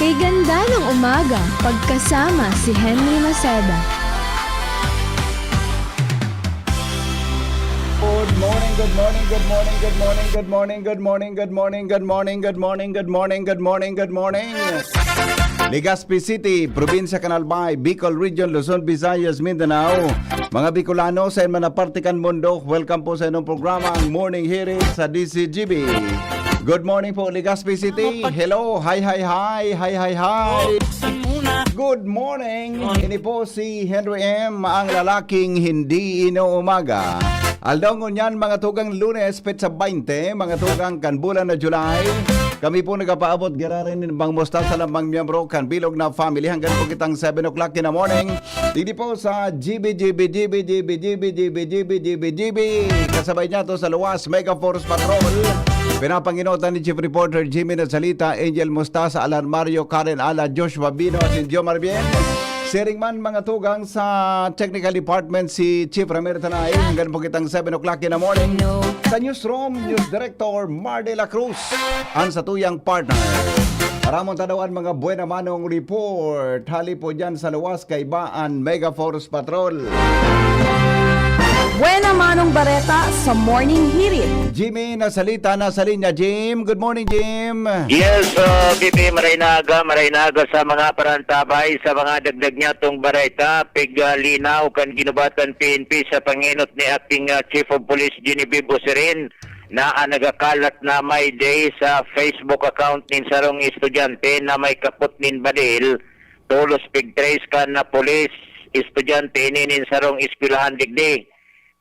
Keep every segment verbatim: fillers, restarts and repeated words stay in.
May ganda ng umaga pagkasama si Henry Maceda. Good morning, good morning, good morning, good morning, good morning, good morning, good morning, good morning, good morning, good morning, good morning, good morning, good morning. Legazpi City, Probinsya kan Albay, Bicol Region, Luzon, Visayas, Mindanao. Mga Bicolano sa man na parte kan mundo, welcome po sa inyong programa, ang Morning Hirit sa D Z G B. Good morning po, Legazpi City. Hello, hi, hi, hi, hi, hi, hi. Good morning. Ini po si Henry M, ang lalaking hindi inuumaga. Aldaw ngunyan, mga tugang Lunes, petsa baynte, mga tugang kan bulan na July. Kami po nagapaabot giraray nin bang musta sa lamang miyembro kan bilog na family hanggang po kitang seven o'clock in the morning. Digdi po sa G B, G B, G B, G B, G B, G B, G B, G B, G B, G B. Kasabay niya to sa luwas, Mega Force Patrol. Pinapanginotan ni Chief Reporter Jimmy Nasalita, Angel Mustasa, Alan Mario, Karen Ala, Joshua Bino, at si Jomar Bien. Siring man mga tugang sa technical department si Chief Ramir Tanay hanggang po kitang seven o'clock in the morning. Sa newsroom, News Director Mar de la Cruz, ang satuyang partner. Ramon Tadawan, mga buena manong report. Hali po dyan sa luwas, kaiba an Mega Force Patrol. Buena manong bareta sa Morning Hirit. Jimmy, nasalita na sa linya, Jim. Good morning, Jim. Yes, uh, Bibi, maray na aga, maray na aga sa mga parantabay, sa mga dagdag niya tong bareta, pig uh, linaw kan ginubatan P N P sa pangenot ni acting uh, Chief of Police Genevieve Osirin na ang nagakalat na may day sa Facebook account nin sarong estudyante na may kapot nin badil, tolos pig trace kan na pulis, estudyante ini nin sarong eskwelahan digdi.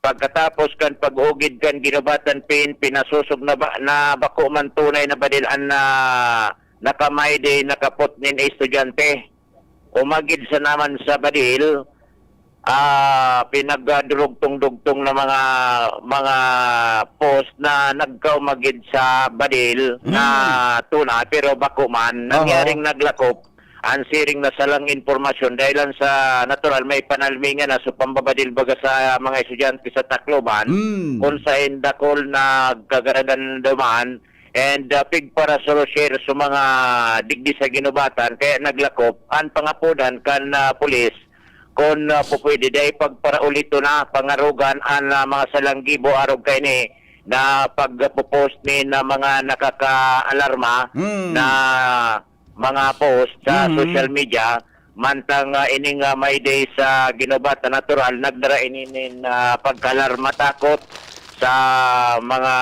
Pagkatapos kan pag-ugid kan ginubatan P N P, pinasosog na, ba, na bako man tunay na badil an na nakamayday nakapot nin estudyante. Umagid sa naman sa badil, ah, pinagdurugtong-dugtong na mga mga post na nagkaumagid sa badil na tuna pero bako man. Nangyaring naglakop ang siring na salang impormasyon dahil lang sa natural may panalmingan na sa pambabadil baga sa mga estudyante sa Tacloban, Mm. kung sain dakol na kagaradan duman and uh, pigparasolosyer sa mga digdi sa ginubatan kaya naglakop ang pangapodan kan uh, pulis kung uh, pupwede dahil pagparaulito na pangarugan ang uh, mga salanggibo arog kaini na pagpopost ni na mga nakakaalarma Mm. na mga post sa Mhm. social media, mantang uh, ining uh, may day sa ginubatan natural, nagdara ini nin uh, pagkalarma takot sa mga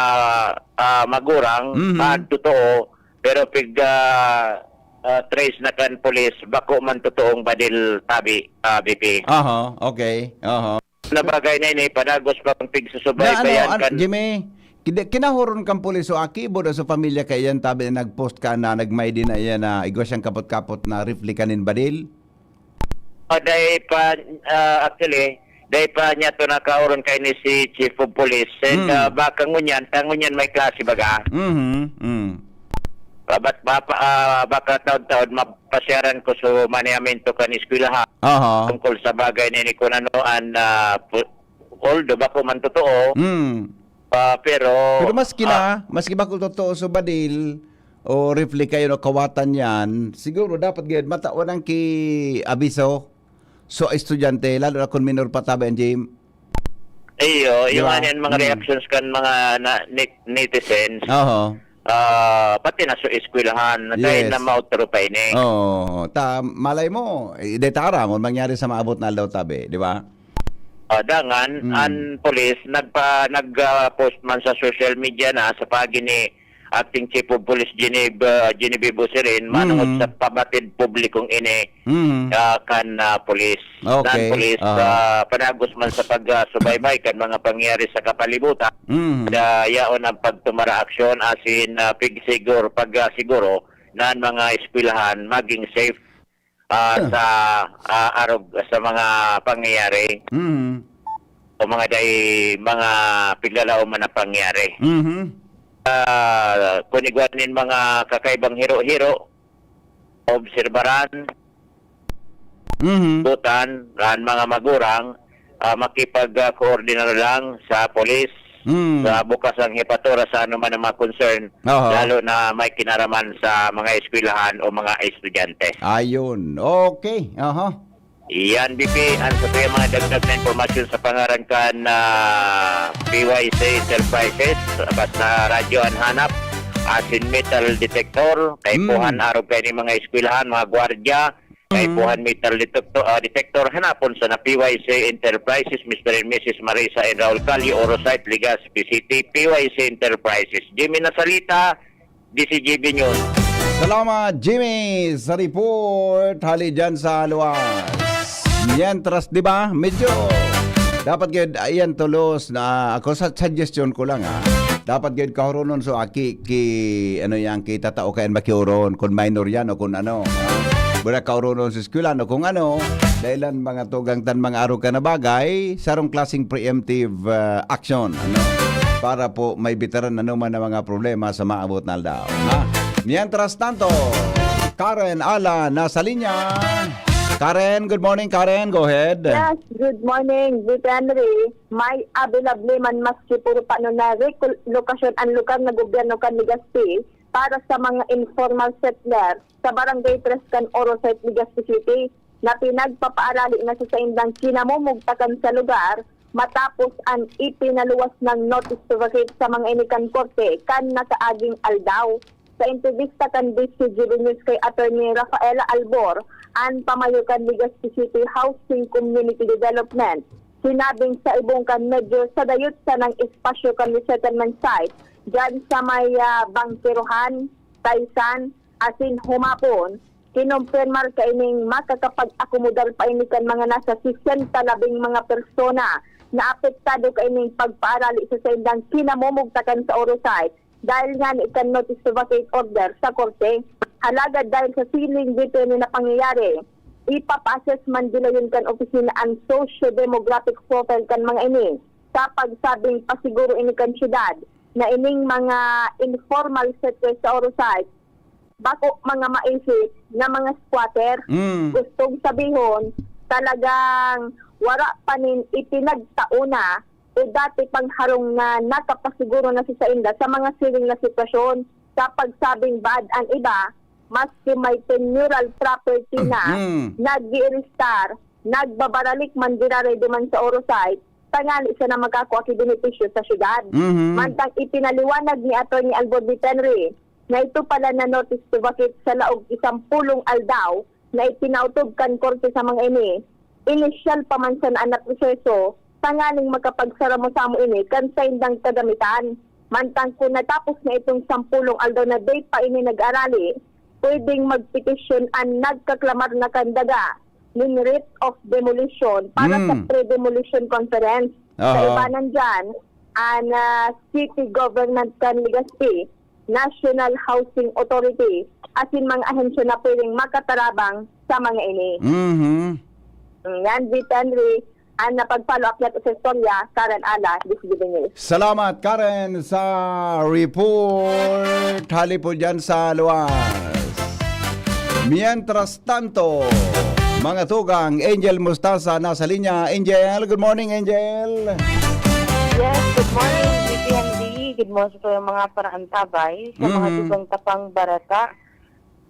uh, magurang Mhm. at totoo, pero pig uh, uh, trace na kan pulis, bako man totoong badil tabi, uh, B P. Aha, okay. Aha. Na bagay na ini, panagos pa ang Na pigsusubaybayan ano, an- kan Jimmy, kida- kinahoron kang pulis o aki, boda sa pamilya kaya yan, tabi na nag-post ka na nagmay din na yan na igwa siyang kapot-kapot na replica nin badil? Ah, dai pa, ah, actually, dai pa niya to nakaoron kay ni si Chief of Police. And Hmm. ah, baka ngunyan, ta ngunyan may klase baga. Mhm. Mm. Ah, bat, ba, pa- ah, baka taon-taon mapasyaran ko sa manehamento kan eskwelahan Aha. tungkol sa bagay na ini kung ano ang ah, pu- although bako man totoo, Mm. ah, pero Pero maski ah, na, maski bako totoo sa badil o replica yun o kawatan yan, siguro dapat gayud matawan ang ki abiso sa estudyante, lalo na kung minor pa tabi ang Jim. Iyo, Di yung ba? ano yan, mga Mm. reactions kan mga na, net- netizens, Oho. ah, pati na sa eskwelahan, na dahil Yes. na mautro pa ini. Oo. Ta, malay mo, eh, di ta aram, kung mangyari sa maabot na aldaw tabi, di ba? Ah, dangan, Mm. ang polis, nagpa, nag-post man sa social media na sa pagi ni Acting Chief of Police Geneve, ah, Genevieve Osirin, manungod Mm. sa pabatid publikong ini, Mhm. ah, kan ah, polis. Okay. Kan polis, Aha. ah, panagos man sa pagsubaybay kan mga pangyayari sa kapalibutan, Mhm. da yaon ang pagtumara aksyon asin ah, pigsiguro, pagsiguro na ang mga eskwelahan maging safe ah, Ah. sa ah, arog sa mga pangyayari Mhm. o mga day mga piglalaom man na pangyayari. Mhm. Ah, kung igwa nin mga kakaibang hiro-hiro, obserbaran, Mhm. butan, kan mga magurang, ah, makipag-coordinar lang sa polis Mm. sa bukas ang hepatura sa anuman ang mga concern, Aha. lalo na may kinaraman sa mga eskwelahan o mga estudyante. Ayun. Okay. Aha. Iyan, B P, ang sa kaya mga dagdag na impormasyon sa pangaran kan na P Y C Enterprises, basta radyo ang hanap, asin metal detector, kaipuhan Mm. arog kaini mga eskwelahan, mga gwardya, kaipuhan metal detector, ah, detector hanapon sa na P Y C Enterprises, Mister and Missus Marisa and Raul Calle, Orosite, Legazpi City, P Y C Enterprises. Jimmy Nasalita, D C G B News. Salamat, Jimmy, sa report. Hali dyan sa luwas. Mientras, di ba? Medyo dapat gid, ayan, tulos na ako sa suggestion ko lang, ha. Dapat gid kahurunon so aki ki, ano yan, kita tao kayan makiuron, kung minor yan o kung ano, ha. Mura kahurunon sa eskwela, no, kung ano, dahilan mga tugang tan mga arog ka na bagay, sarong klaseng preemptive, ah, action, ano? Para po may bitaran ano man ang mga problema sa maabot na aldaw, ha? Mientras tanto, Karen Ala nasa linya. Karen, good morning, Karen. Go ahead. Yes, good morning, Vic Henry. May available man maski puro paano na recol- lokasyon ang lokal na gobyerno kan Legazpi para sa mga informal settler sa Barangay Tres kan Orosite, Legazpi City, na pinagpapaarali na sa saindang kinamumugtakan sa lugar matapos ang ipinaluwas ng notice to vacate sa mga ini kan korte kan nakaaging aldaw. Sa entrevista kan D C G B News kay Attorney Rafaela Albor, an pamayo kan Legazpi City Housing Community Development, sinabing sa ibong kan medyo sa dayot sanang espasyo kan resettlement site, dyan sa may ah, Bangkerohan, Taysan, asin Humapon, kinumpirmar kaining makakapag-akomodar pa ini kan mga nasa sesenta labing mga persona na apektado kaining pagpaarali sa saindang kinamumugtakan sa Orosite dahil nga ni kan notice to vacate order sa korte. Halagad dahil sa siling dito ni na pangyayari, ipapa-assess man dilayon kan opisina ang socio-demographic profile kan mga ini sa pagsabing pasiguro ini kan syudad na ining mga informal settlers sa Orosite bako mga maisip na mga squatter. Mm. Gustong sabihon, talagang wara pa nin ipinagtao na o dati pang harong na nakapasiguro na sa sainda sa mga siring na sitwasyon. Sa pagsabing bad ang iba, maski may tenure property na, Mm. nag-i-register, nagbabaralik man giraray duman sa Orosite, tangani sana makakua ki benepisyo sa syudad. Mhm. Mantang ipinaliwanag ni Attorney Albor Vithenry na ito pala na notice to vacate sa laog isampulong aldaw na ipinautob kan korte sa mga ini, inisyal pa man sana na proseso tanganing makapagsaramo-samo ini kan saindang kagamitan. Mantang kun natapos na itong sampulong aldaw na dai pa ini nag-arali, pwedeng magpetisyon an nagkaklamar na kan daga nin writ of demolition para sa Mm. pre-demolition conference. Sa Aha. ibanan dyan, an ah, city government kan Legazpi, National Housing Authority, asin mga ahensya na pwedeng makatarabang sa mga ini. Mhm. Yan, Vic Henry, ang napag-follow up nato sa istorya, Karen Ala, D C B News. Salamat, Karen, sa report. Hali po dyan sa luwas. Mientras tanto, mga tugang, Angel Mustasa nasa linya. Angel, good morning, Angel. Yes, good morning, Vicky and Lee. Good morning sa mga paraantabay, sa mga Mhm. dugang tapang barata.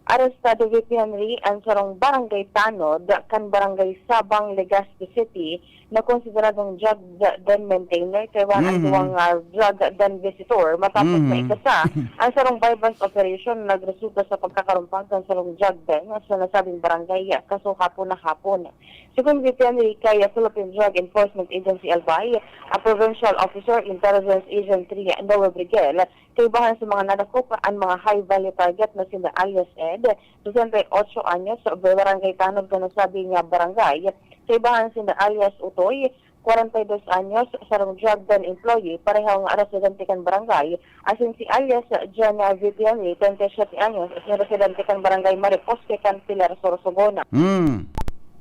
Arestado, Vicky Henry, ang sarong barangay tanod kan barangay Sabang, Legazpi City, na konsideradong drug den maintainer kay wala Mhm. duwang ah, drug den visitor matapos Mhm. na ikasa ang sarong buy-bust operation na nagresulta sa pagkakarumpag kan sarong drug den sa nasabing barangay kaso hapon na hapon. Sigon Vicky Henry kay Philippine Drug Enforcement Agency, Albay, a Provincial Officer Intelligence Agent three Noel Briguel, kaibahan sa mga nadakop an mga high-value target na sinda alias Ed, sesenta y ocho anyos, barangay tanod kan nasabing barangay. Kaibahan sinda alias Utoy, kwarenta y dos anyos, sarong drug den employee, parehong residente kan barangay, asin si alias John Vivian, treinta y siete anyos, asin residente kan barangay Mariposque kan Pilar, Sorsogon. Hmm.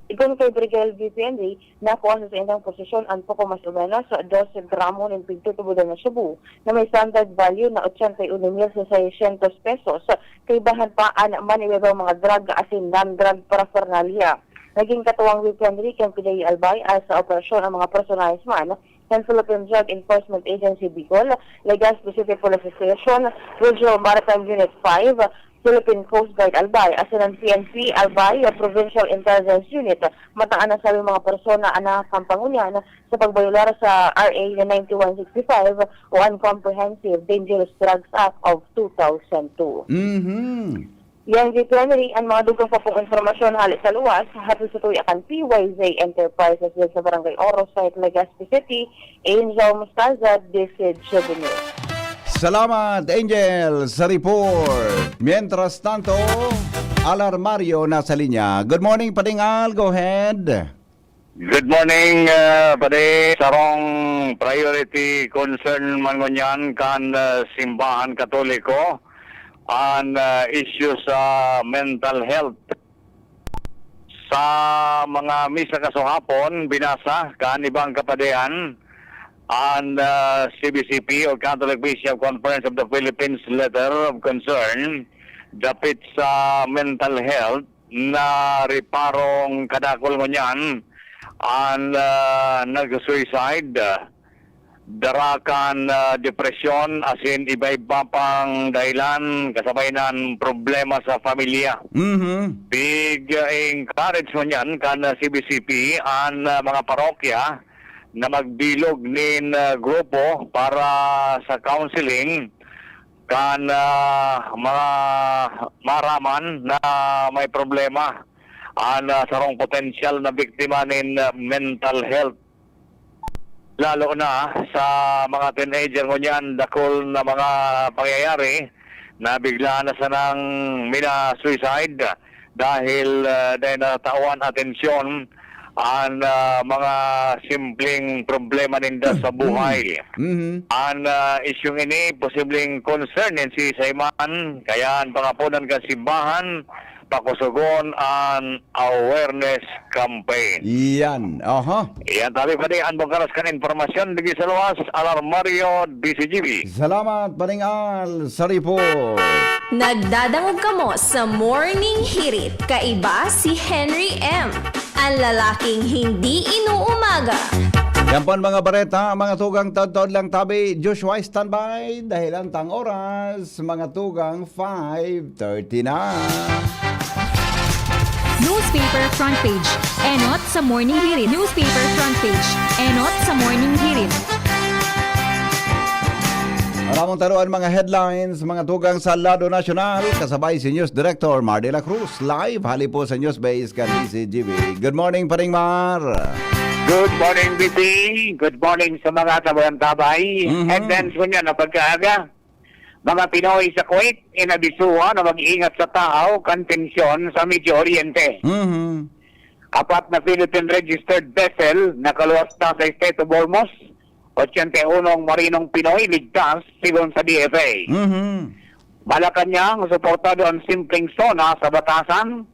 Sigon kay Brigel Vivian, nakua sa saindang posesyon an poko mas o menos dose gramo nin pigtutubodan na shabu na may standard value na ochenta y uno mil seiscientos pesos. Kaibahan pa an manibebang mga drug asin non-drug paraphernalia. Naging katuwang Vivian kan P D E Albay sa operasyon ang mga personahes man ng Philippine Drug Enforcement Agency Bicol, Legazpi City Police Station, Regional Maritime Unit five, Philippine Coast Guard Albay, asin ang P N P Albay Provincial Intelligence Unit, matang an nasabing mga persona an nakakampangunyan sa pagbayolar sa R A ninety-one sixty-five o an Comprehensive Dangerous Drugs Act of two thousand two. Mhm. Yan si Henry, ang mga dugang pa pong impormasyon hali sa luwas, hatod sa tuya kan P Y Z Enterprises, dyan sa Barangay Oro, Site, Legazpi City, Angel Mostaza, D C Juvenil. Salamat, Angel, sa report. Mientras tanto, Alarmario nasa linya. Good morning, Pading Al. Go ahead. Good morning, ah, pare. Sarong priority concern man ngunyan kan, ah, simbahan Katoliko, an, ah, issue sa mental health. Sa mga misa kasuhapon, binasa kan ibang kapadean, an, ah, C B C P o Catholic Bishop Conference of the Philippines Letter of Concern dapit sa mental health na reparong kadakul ngunyan an, ah, nag-suicide, ah, dara kan, ah, depresyon asin iba-iba pang dahilan kasabay nan problema sa pamilya. Mhm. Big, ah, encourage ngunyan kan, ah, C B C P an, ah, mga parokya na magbilog nin, ah, grupo para sa counseling kan, ah, mga maaraman na may problema an, ah, sarong potensyal na biktima nin, ah, mental health. Lalo na sa mga teenager ngunyan, dakul na mga pangyayari na bigla na sanang mina-suicide dahil, ah, dai natawan atensyon an, ah, mga simpleng problema ninda sa buhay. Mhm. An, ah, isyung ini posibleng concern nin siisay man, kaya an pangaponan kan simbahan, pakusogon an awareness campaign. Iyan, aha. Iyan, tabi pa di an bangkaras kan impormasyon, digdi sa luwas, Alarmario, D C G B. Salamat, Paring Al, sa report. Nagdadangog kamo sa Morning Hirit. Kaiba si Henry M, an lalaking hindi inuumaga. Yan po ang mga bareta, mga tugang taod-taod lang tabi. Joshua, standby. Dahil ang tang oras, mga tugang, five thirty na. Newspaper front page. Enot sa Morning Hirit. Newspaper front page. Enot sa Morning Hirit. Aramon taro an mga headlines, mga tugang sa lado nasyonal, kasabay si News Director Mar de la Cruz, live hali po sa News Base kan D C G B. Good morning, Paring Mar. Good morning, B P. Good morning sa mga tabayang-tabay. Mhm. Headlines ko niya na pagkaaga. Mga Pinoy sa Kuwait, inabisuhan na mag-iingat sa tao kan tensyon sa Medio Oriente. Mhm. Apat na Philippine registered vessel nakaluwas na sa Strait of Hormuz. Ochenta y unong marinong Pinoy ligtas, sigon sa D F A. Mhm. Malacañang, suportado ang simpleng SONA sa batasan.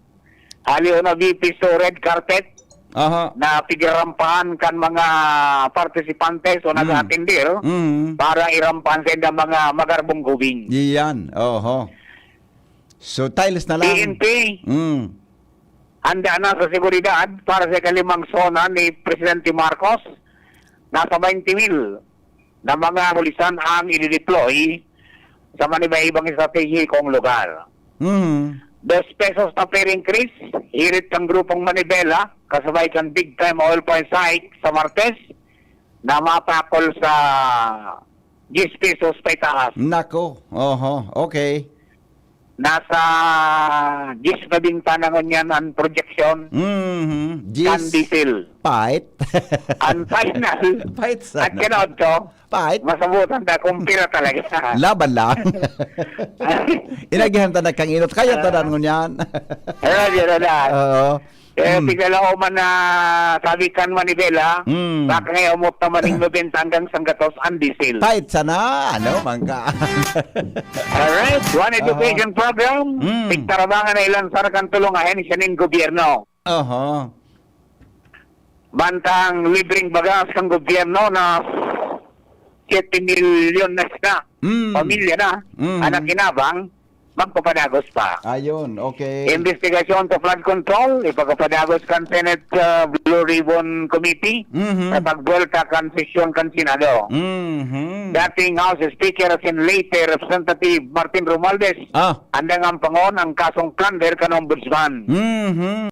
Hali na V P sa red carpet Aha. na pigrarampan kan mga partisipantes o Mm. nag-atendir Mm. para irampan sa indang mga magarbong gubing. Iyan, oho. So, tiles na lang. P N P, Mm. handa na sa seguridad para sa ikalimang SONA ni Presidente Marcos. Nasa twenty mil na mga hulisan ang i-deploy sa manibaibang estratehikong lugar. Mm. Dos pesos na fare increase, hirit kan grupong Manibela, kasabay kan Big Time Oil Price Hike sa Martes, na matakol sa diyes pesos paitaas. Nako, oho, okay. Nasa diyes na bintana ngunyan ang projection Mhm, kan diyes. diesel. Pait. Ang final, Pait sana. at kinaod ko, Pait. masabutan na kung pira talaga. Laban lang. Inagihan ta na kang inot. Kaya ta Ah. dan ngunyan. Ayun, yun na lang. Oo. Eh, Hmm. tigala ko man na sabi kan Manibela, Hmm. baka nga umot naman yung nobenta hanggang sanggatos ang diesel. Pait sana, ano, mangka. Alright, One Education Aha. Program, Hmm. pigtarabangan na ilansar kan tulong ahensya nin gobyerno. Aha. Bantang libreng bagas kan gobyerno na siyete milyon na siya. Hmm. Pamilya na, Hmm. anak inabang, magpapadagos pa. Ayun, okay. Investigasyon sa flood control, ipagpapadagos kan Senate, ah, Blue Ribbon Committee Mhm. sa pagbuwelta kan sesyon kan Senado. Mhm. Dating House Speaker asin late Representative Martin Romualdez, Ah. andang ampangon ang kasong plunder kan Ombudsman. Mhm.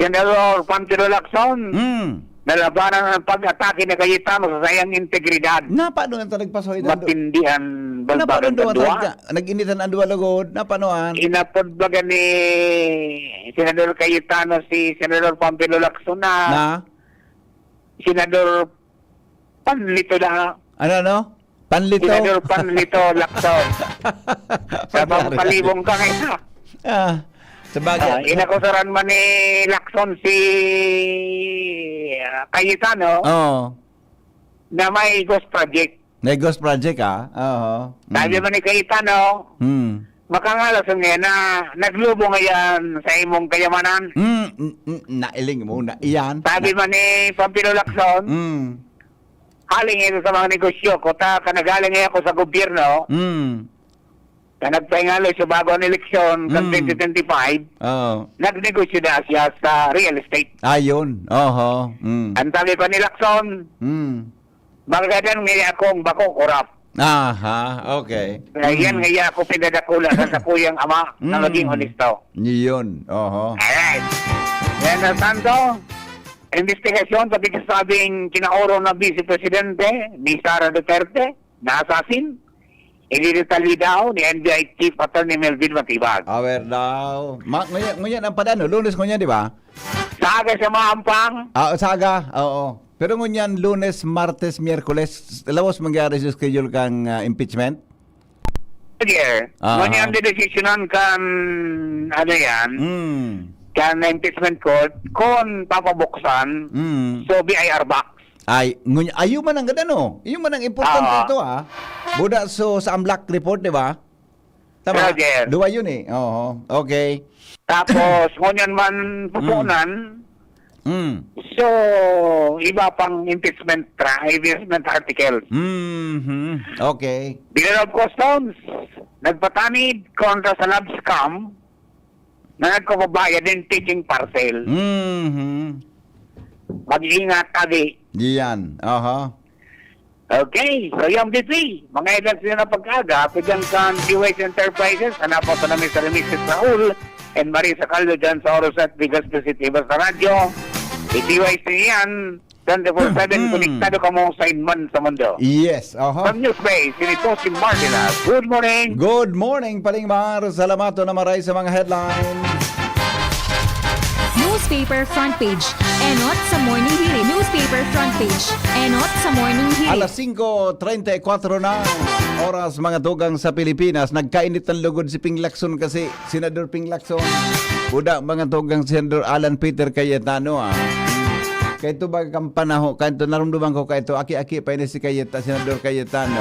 Senador Panfilo Lacson, Mm. nalabanan ang pag-atake ni Cayetano sa saiyang integridad. Na, paano nga talaga pasoy na do-, Matindi an na, paano balbaran duwa kan duwa. Talaga? Nag-initan ang duwa lugod. Na, paano an? Inapod baga ni Senador Cayetano si Senador Panfilo Lacson na Na? Senador Panlito na. Ano, ano? Panlito? Senador Panlito Lacson. Sa Panlito. Pampalibong ka ngayon. Ah, sabagay. Ah, inakusaran man ni Lacson si, ah, Cayetano Oo. na may ghost project. May ghost project, ah. Oo. Sabi Mm. man ni Cayetano, Hmm. "Makangalason ngayon na naglubong ngayon sa imong kayamanan." Mm, mm, mm, nailing mo na iyan. Sabi Na- man ni Panfilo Lacson, Mm. Hali ngayon sa mga negosyo ko, ta, ka naghaling ngayon ako sa gobyerno, Mm. na nagpahingalo siya bago ang eleksyon, kan Mm. twenty twenty-five, Oo. nagnegosyo na siya sa real estate. Ayun. Oho. Mm. Ang sabi pa ni Lacson, Mm. "Magadan ngayon akong bako korap." Aha, okay. Kaya yan Mm. ngayon ako pinadakula sa sakuyang ama na Mm. maging honesto. Yun. Oho. Alright. Yan na, Santo. Investigasyon sa pigsasabing kinaurong na Vice Presidente ni Sara Duterte na assassin, inidetalye daw ni N B I Chief Attorney Melvin Matibag. Aware daw. Ma-, ngunyan, ngunyan ang padano, Lunes ngunyan, di ba? Sa aga siya maampang. Ah, sa aga, oo. Pero ngunyan, Lunes, Martes, Miyerkules, lawas mangyari sa schedule kang, ah, impeachment? Sige. Aha. Ngunyan ang dedesisyonan kan, ano yan, Mm. kan impeachment court, kung papabuksan, Mm. so B I R box. Ay, ngun-, ayo man ang gada, no? Iyo man ang importante Oo. ito, ah. Buda, so, sa Amlac report, di ba? Tama? Roger. Duwa yun, eh. Oo. Okay. Tapos, ngunyan man Mm. pupunan, Mm. so, iba pang impeachment tra-, impeachment articles. Mhm. Okay. Bureau of Customs, nagpatanid kontra sa love scam na nagkababayad nin picking parcel. Mhm. Mag-ingat, abi. Diyan. Aha. Okay, so yung B P, mga edad sila na pag-aga, pwedeng kan Q S Enterprises, hanapon sa namin sa Remises Raul and Marisa Caldo dyan sa Orosat, Legazpi City. Basta radyo, i-T Y C yan, twenty-four seven, Mm. konektado kamo sa inman sa mundo. Yes, aha. Sa News Bay, sinito si Martina. Good morning. Good morning, Paling Mar. Salamat na maray sa mga headlines. Newspaper front page. Enot sa Morning Hirit. Newspaper front page. Enot sa Morning Hirit. Alas singko treinta y cuatro na oras, mga tugang, sa Pilipinas. Nagkainit ang lugod si Ping Lacson kasi, Senador Ping Lacson. Buda, mga tugang, Senador Alan Peter Cayetano, ah. Kaito ba kang panaho, kaito narumduman ko, kaito aki-aki pa ini si Cayeta-, Senador Cayetano.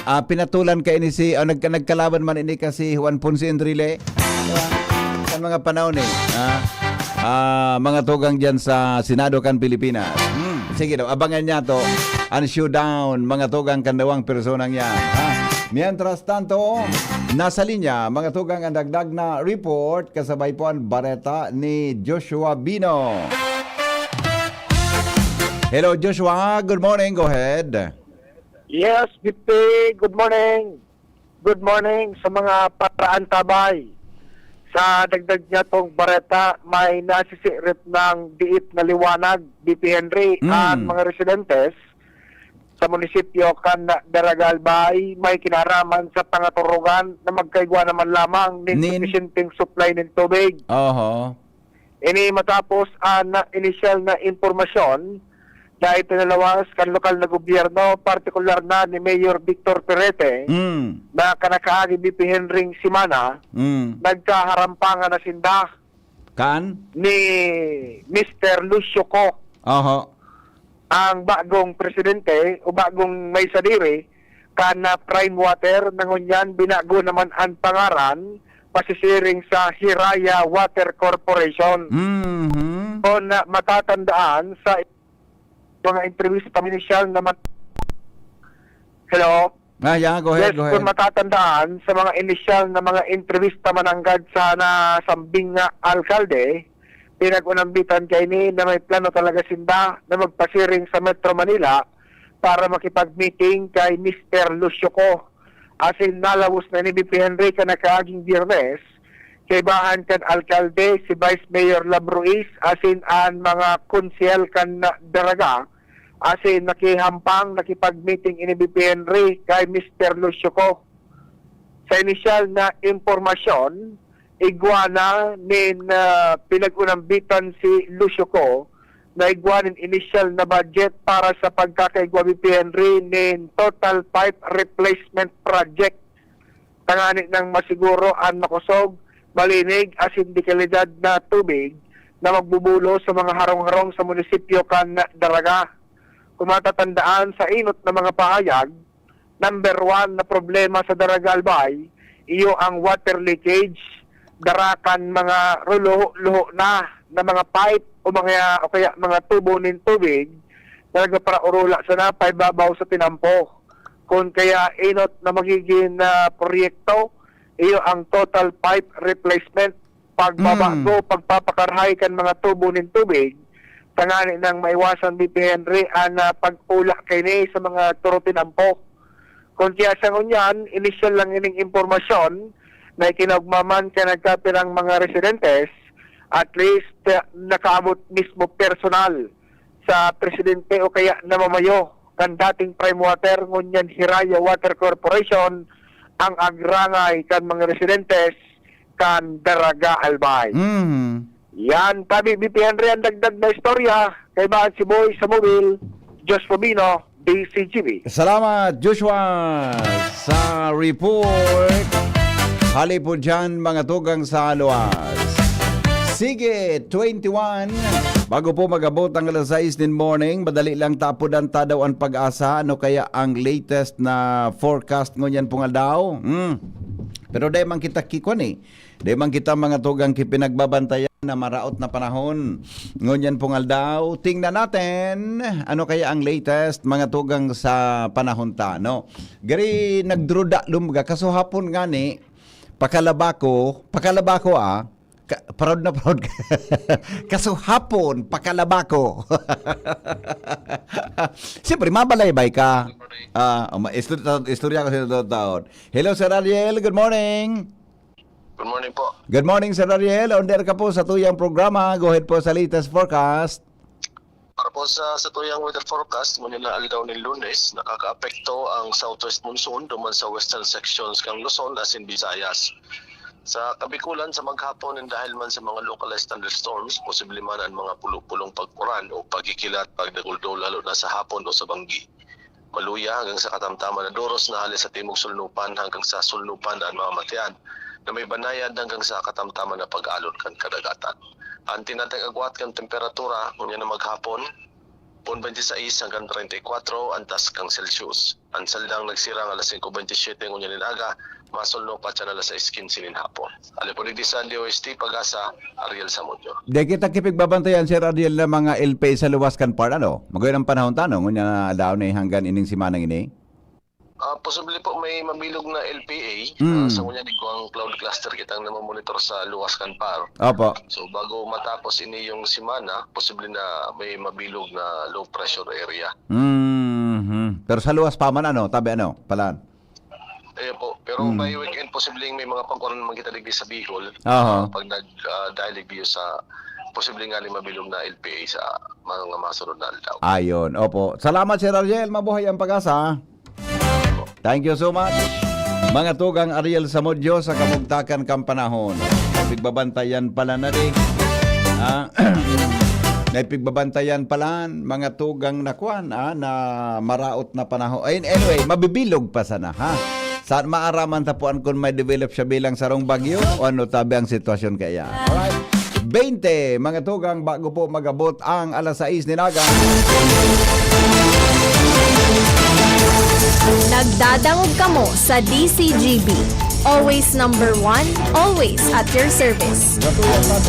Ah, pinatulan ka ini si, ah, nagka-, nagkalaban man ini kasi Juan Ponce Enrile. Diba? Kan mga panahon eh, ha? Ah, mga tugang dyan sa Senado kan Pilipinas. Hmm, sige daw, abangan niya to. Ang showdown, mga tugang, kan dawang personang yan, ha? Mientras tanto, nasa linya, mga tugang, ang dagdag na report, kasabay po ang bareta ni Joshua Bino. Hello, Joshua. Good morning. Go ahead. Yes, G P. Good morning. Good morning sa mga paraantabay. Sa dagdag niya tong bareta, may nasisirit ng diit na liwanag, D P Henry, Mm. ang mga residentes sa munisipyo kan Daraga Albay may kinaraman sa pangaturugan na magkaigwa naman lamang nin Nin? sufisyenteng supply nin tubig. Oho. Ini matapos ang inisyal na impormasyon na ipinalawas kan lokal na gobyerno, partikular na ni Mayor Victor Perete, Mm. na kan nakaaging B P Henring semana, Mm. nagkaharampangan na sinda Kan? ni Mister Lucio Co, Oho. ang bagong presidente o bagong may sadiri kan, ah, Prime Water, na ngunyan binago naman ang pangaran, pasisiring sa Hiraya Water Corporation. Mhm. Kung, ah, matatandaan sa mga entrevista, inisyal naman. Hello? Ah, yeah, go ahead, Yes, go kung ahead. matatandaan, sa mga inisyal na mga entrevista mananggad sa nasambing nga alkalde, pinag-unambitan kaini na may plano talaga sinda na magpasiring sa Metro Manila para makipag-meeting kay Mister Lucio Co. Asin nalawos na ni B P Henry kan nakaaging Biyernes, kaibahan kan alkalde si Vice Mayor Lab Ruiz asin an mga konsehal kan Daraga, asin nakihampang, nakipag-meeting ini B P Henry kay Mister Lucio Co. Sa inisyal na impormasyon, igwa na nin, ah, pinag-unambitan si Lucio Co na igwa nin inisyal na budget para sa pagkakaigwa B P Henry nin total pipe replacement project, tangani nang masiguro an makosog, malinig, asin de kalidad na tubig na magbubulos sa mga harong-harong sa munisipyo kan Daraga. Kung matatandaan, sa enot na mga pahayag, number one na problema sa Daraga, Albay, iyo ang water leakage, dara kan mga luho-luho na, na mga pipe o mga, o kaya mga tubo nin tubig na nagpaparaurula sana paibabaw sa tinampo. Kun kaya enot na magiging, ah, proyekto, iyo ang total pipe replacement, pagbabago, Mm. pagpapakarhay kan mga tubo nin tubig, tangani nang maiwasan, B P Henry, an, ah, pag-ula kaini sa mga turo tinampo. Kun kaya sa ngunyan, inisyal lang ining impormasyon na ikinaugmaman kan nagkapirang mga residentes, at least, ah, nakaabot mismo personal sa presidente o kaya namamayo kan dating Prime Water, ngunyan Hiraya Water Corporation, ang agrangay kan mga residentes kan Daraga, Albay. Mm. Yan, tabi, B P Henry, ang dagdag na istorya. Kaibahan si Boy sa Mobil, Josh Fabino, D C G B. Salamat, Joshua, sa report. Hali po dyan, mga tugang sa luwas. Sige, twenty-one. Bago po mag-abot ang alas sais nin morning, madali lang tapodan ta daw an Pag-asa. Ano kaya ang latest na forecast ngunyan pong aldaw? Hmm. Pero dai man kita kikwan eh. Dai man kita mga tugang kipinagbabantayan na maraot na panahon. Ngunyan pong aldaw, tingnan natin ano kaya ang latest mga tugang sa panahon ta, no? Gari nagdruda lumbaga, kaso hapon ngani, pakalaba ko, pakalaba ko ah, ka, proud na proud ka. Kaso hapon, pakalaba ko. Siyempre, mabalaybay ka. Ah, uma- istor- istorya ko sa taon. Hello, Sir Ariel. Good morning. Good morning po. Good morning, Sir Ariel. On air ka po sa tuyang programa. Go ahead po sa latest forecast. Para po sa, sa tuyang weather forecast, ngunyan na aldaw ni Lunes, nakakaapekto ang southwest monsoon duman sa western sections kan Luzon asin Visayas. Sa Kabikulan, sa maghapon, and dahil man sa mga localized thunderstorms, posible man ang mga pulo-pulong pag-uran o pagkikilat, pagdaguldo, lalo na sa hapon o sa banggi. Maluya hanggang sa katamtaman na doros na hali sa timog sulnupan hanggang sa sulnupan na ang mga matian na may banayad hanggang sa katamtaman na pag-alon kan kadagatan. Ang tinatag-agwat kan temperatura, ngunyan na maghapon, pon twenty-six hanggang thirty-four ang taas kan Celsius. Ang saldang nagsirang alas singko bentisiete ngunyan nin aga, masulno pa siya alas sais kinse nin hapon. Hali po digdi sa D O S T, Pag-asa, Ariel Samudio. Di kita kipigbabantayan, Sir Ariel, na mga L P A sa luwas kan part, ano? Maguyan ang panahon ta, no? Ngunyan na daw na hanggang ining semana ini. Ah, posible po may mabilog na L P A. Mm. Ah, sa ngunyan, igwang cloud cluster kitang namamonitor sa luwas kan par. Opo. So, bago matapos ini yung semana, posible na may mabilog na low pressure area. Mhm. Pero sa luwas pa man, ano? Tabi, ano? Palan. Ayun po. Pero Mm. by weekend, posibleng may mga pag-uran naman kita digdi sa Bicol. Aha. Pag nag, ah, dahil digdi sa posibleng nga ni mabilog na L P A sa mga masunod na aldaw. Ayon. Opo. Salamat, Sir Ariel. Mabuhay ang Pag-asa. Thank you so much. Mga tugang, Ariel Samudio sa kamugtakan kan panahon. Pigbabantayan pala na di. Ah, may pigbabantayan pala, mga tugang na kwan, ah, na maraot na panahon. Ay, anyway, mabibilog pa sana, ha? Sa maaraman tapuan kung may develop siya bilang sarong bagyo o ano tabi ang sitwasyon kaya. Alright. Twenty, mga tugang, bago po mag-abot ang alas sais nin aga. Nagdadangog kamo sa D C G B. Always number one, always at your service. Natuloy ang mga,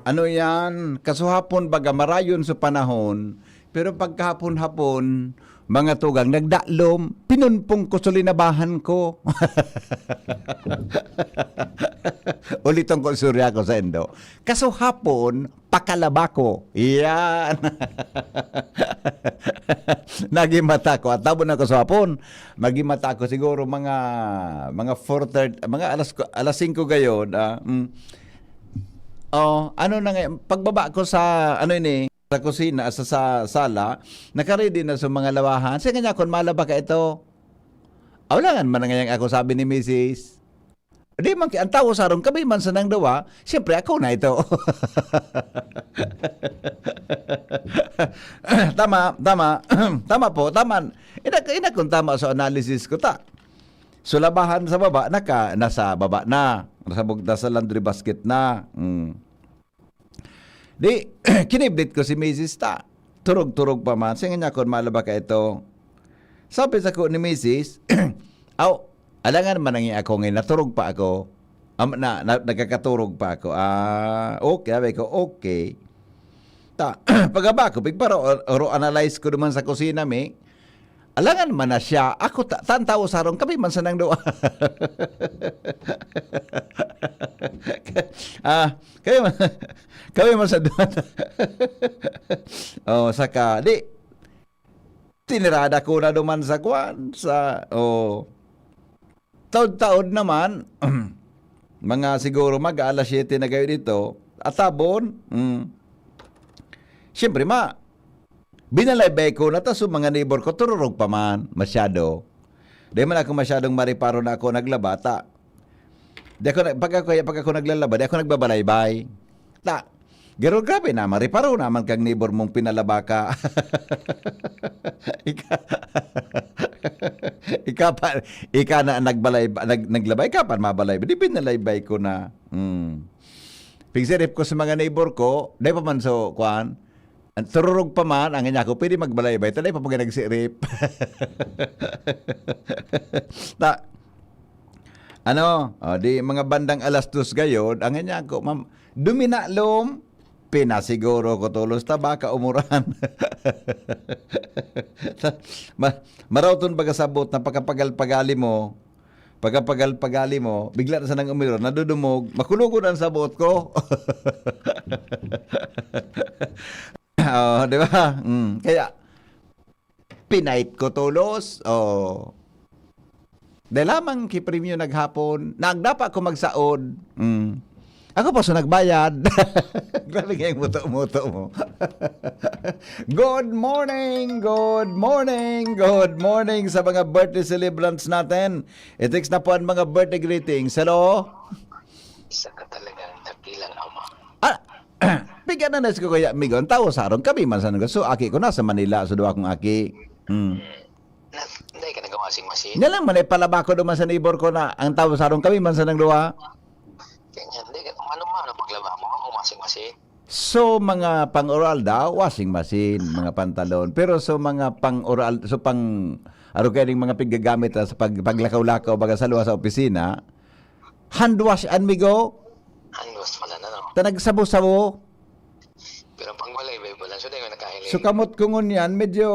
ano yan, kasuhapon baga marayon sa panahon, pero pagkahapon-hapon, Mga tugang, nagdalom, pinunpong ko sa linabahan ko. Uliton ko, sorry ako sa indo. Kasuhapon, pakalaba ko. Yan. Nagimata ko. At tabon ako sa hapon. Magimata ko siguro mga, mga four thirty, mga alas, alas singko gayon. Ah, mm. Oh, ano na nga, pagbaba ko sa, ano ini, sa kusina, sa, sa sala, nakaready na sa mga lawahan. Siya nga niya, "Kung malaba ka ito." "Aw, langan man na ngayang ako," sabi ni misis. Di man ki-, ang tawo sarong kami man sanang duwa, siyempre ako na ito. Tama, tama, tama po, tama. Ina, ina kung tama sa analysis ko ta. So, labahan sa baba, naka, nasa baba na. Nasa bug-, nasa laundry basket na. Mm. Di, kinibdit ko si misis ta. Turog-turog pa man. Siya nga niya, "Kung malaba ka ito." Sabi sa ko ni misis, "Aw, alangan man ang ako ngayon, naturog pa ako. Am, na, na, nagkakaturog pa ako." "Ah, okay," sabi ko, "Okay." Ta, pagaba ko, pigparo, oro analyze ko naman sa kusina, mi. Alangan man na siya, ako ta, tan tawo sarong, kami man sanang duwa. Ah, kami man, kami man sa duwa. Oh, saka, di, tinirada ko na duman sa kwan, sa, oh, taod-taod naman, mga siguro mag-aalas siyete na gayon ito, atabon, mm. Siyempre, ma, binalaybay ko na, tas yung mga neighbor ko, tururog pa man, masyado. Di man ako masyadong mareparo na ako naglaba, ta. Di ako, nag-, pag ako, pag ako naglalaba, di ako nagbabalaybay. Ta, garo, grabe naman, reparo naman kang neighbor mong pinalaba ka. Ika, ika pa, ika na nagbalay, nag-, naglaba, ika pa mabalay. Di binalaybay ko na. Hmm. Pigsirip ko sa mga neighbor ko, dai pa man so, kwan, ang tururog pa man, ang inya ko, pwede magbalaybay, ta dai pa man nagsirip. Ta, ano, oh, di mga bandang alas dos gayod, ang inya ko, mam-, duminalom, pinasiguro ko tolos ta baka umuran. Ma-, maraw ton baga sabot na pagkapagal-pagali mo, pagkapagal-pagali mo, bigla na sanang umiron, nadudumog, makulog an sabot ko. Oh, di ba? Mm, kaya, pinait ko tolos. Oh. Dai lamang ki premyo naghapon, nagdapa ko magsaod. Mm. Ako pa so nagbayad. Grabe nga yung muto-muto mo. Good morning, good morning, good morning sa mga birthday celebrants natin. I-text na po ang mga birthday greetings. Hello? Isa ka talagang dakilang ama. Ah, bigyan na nas ko kaya, amigo. Ang tawo sa aron, kami man sa nag-, so, aki ko na sa Manila, so, duwa kong aki. Hmm. Na, hindi ka nag-washing machine? Yan lang man, eh, palaba ko naman sa neighbor ko na ang tawo sa aron, kami man sa nang duwa. Kanya, hindi ka, ano man ang paglaba mo, ang washing machine? So, mga pang-oral daw, washing machine, mga pantalon. Pero so, mga pang-oral, so, pang, aro kayo ning mga piggagamit, ah, sa pag-, paglakaw-lakaw, baga sa luwas sa opisina, hand wash, amigo. Hand wash pala na, no? Ta nagsabo-sabo. Pero ang pangbalay, iba-iba lang. So, dahil nakahiling. So, kamot ko ngunyan, medyo,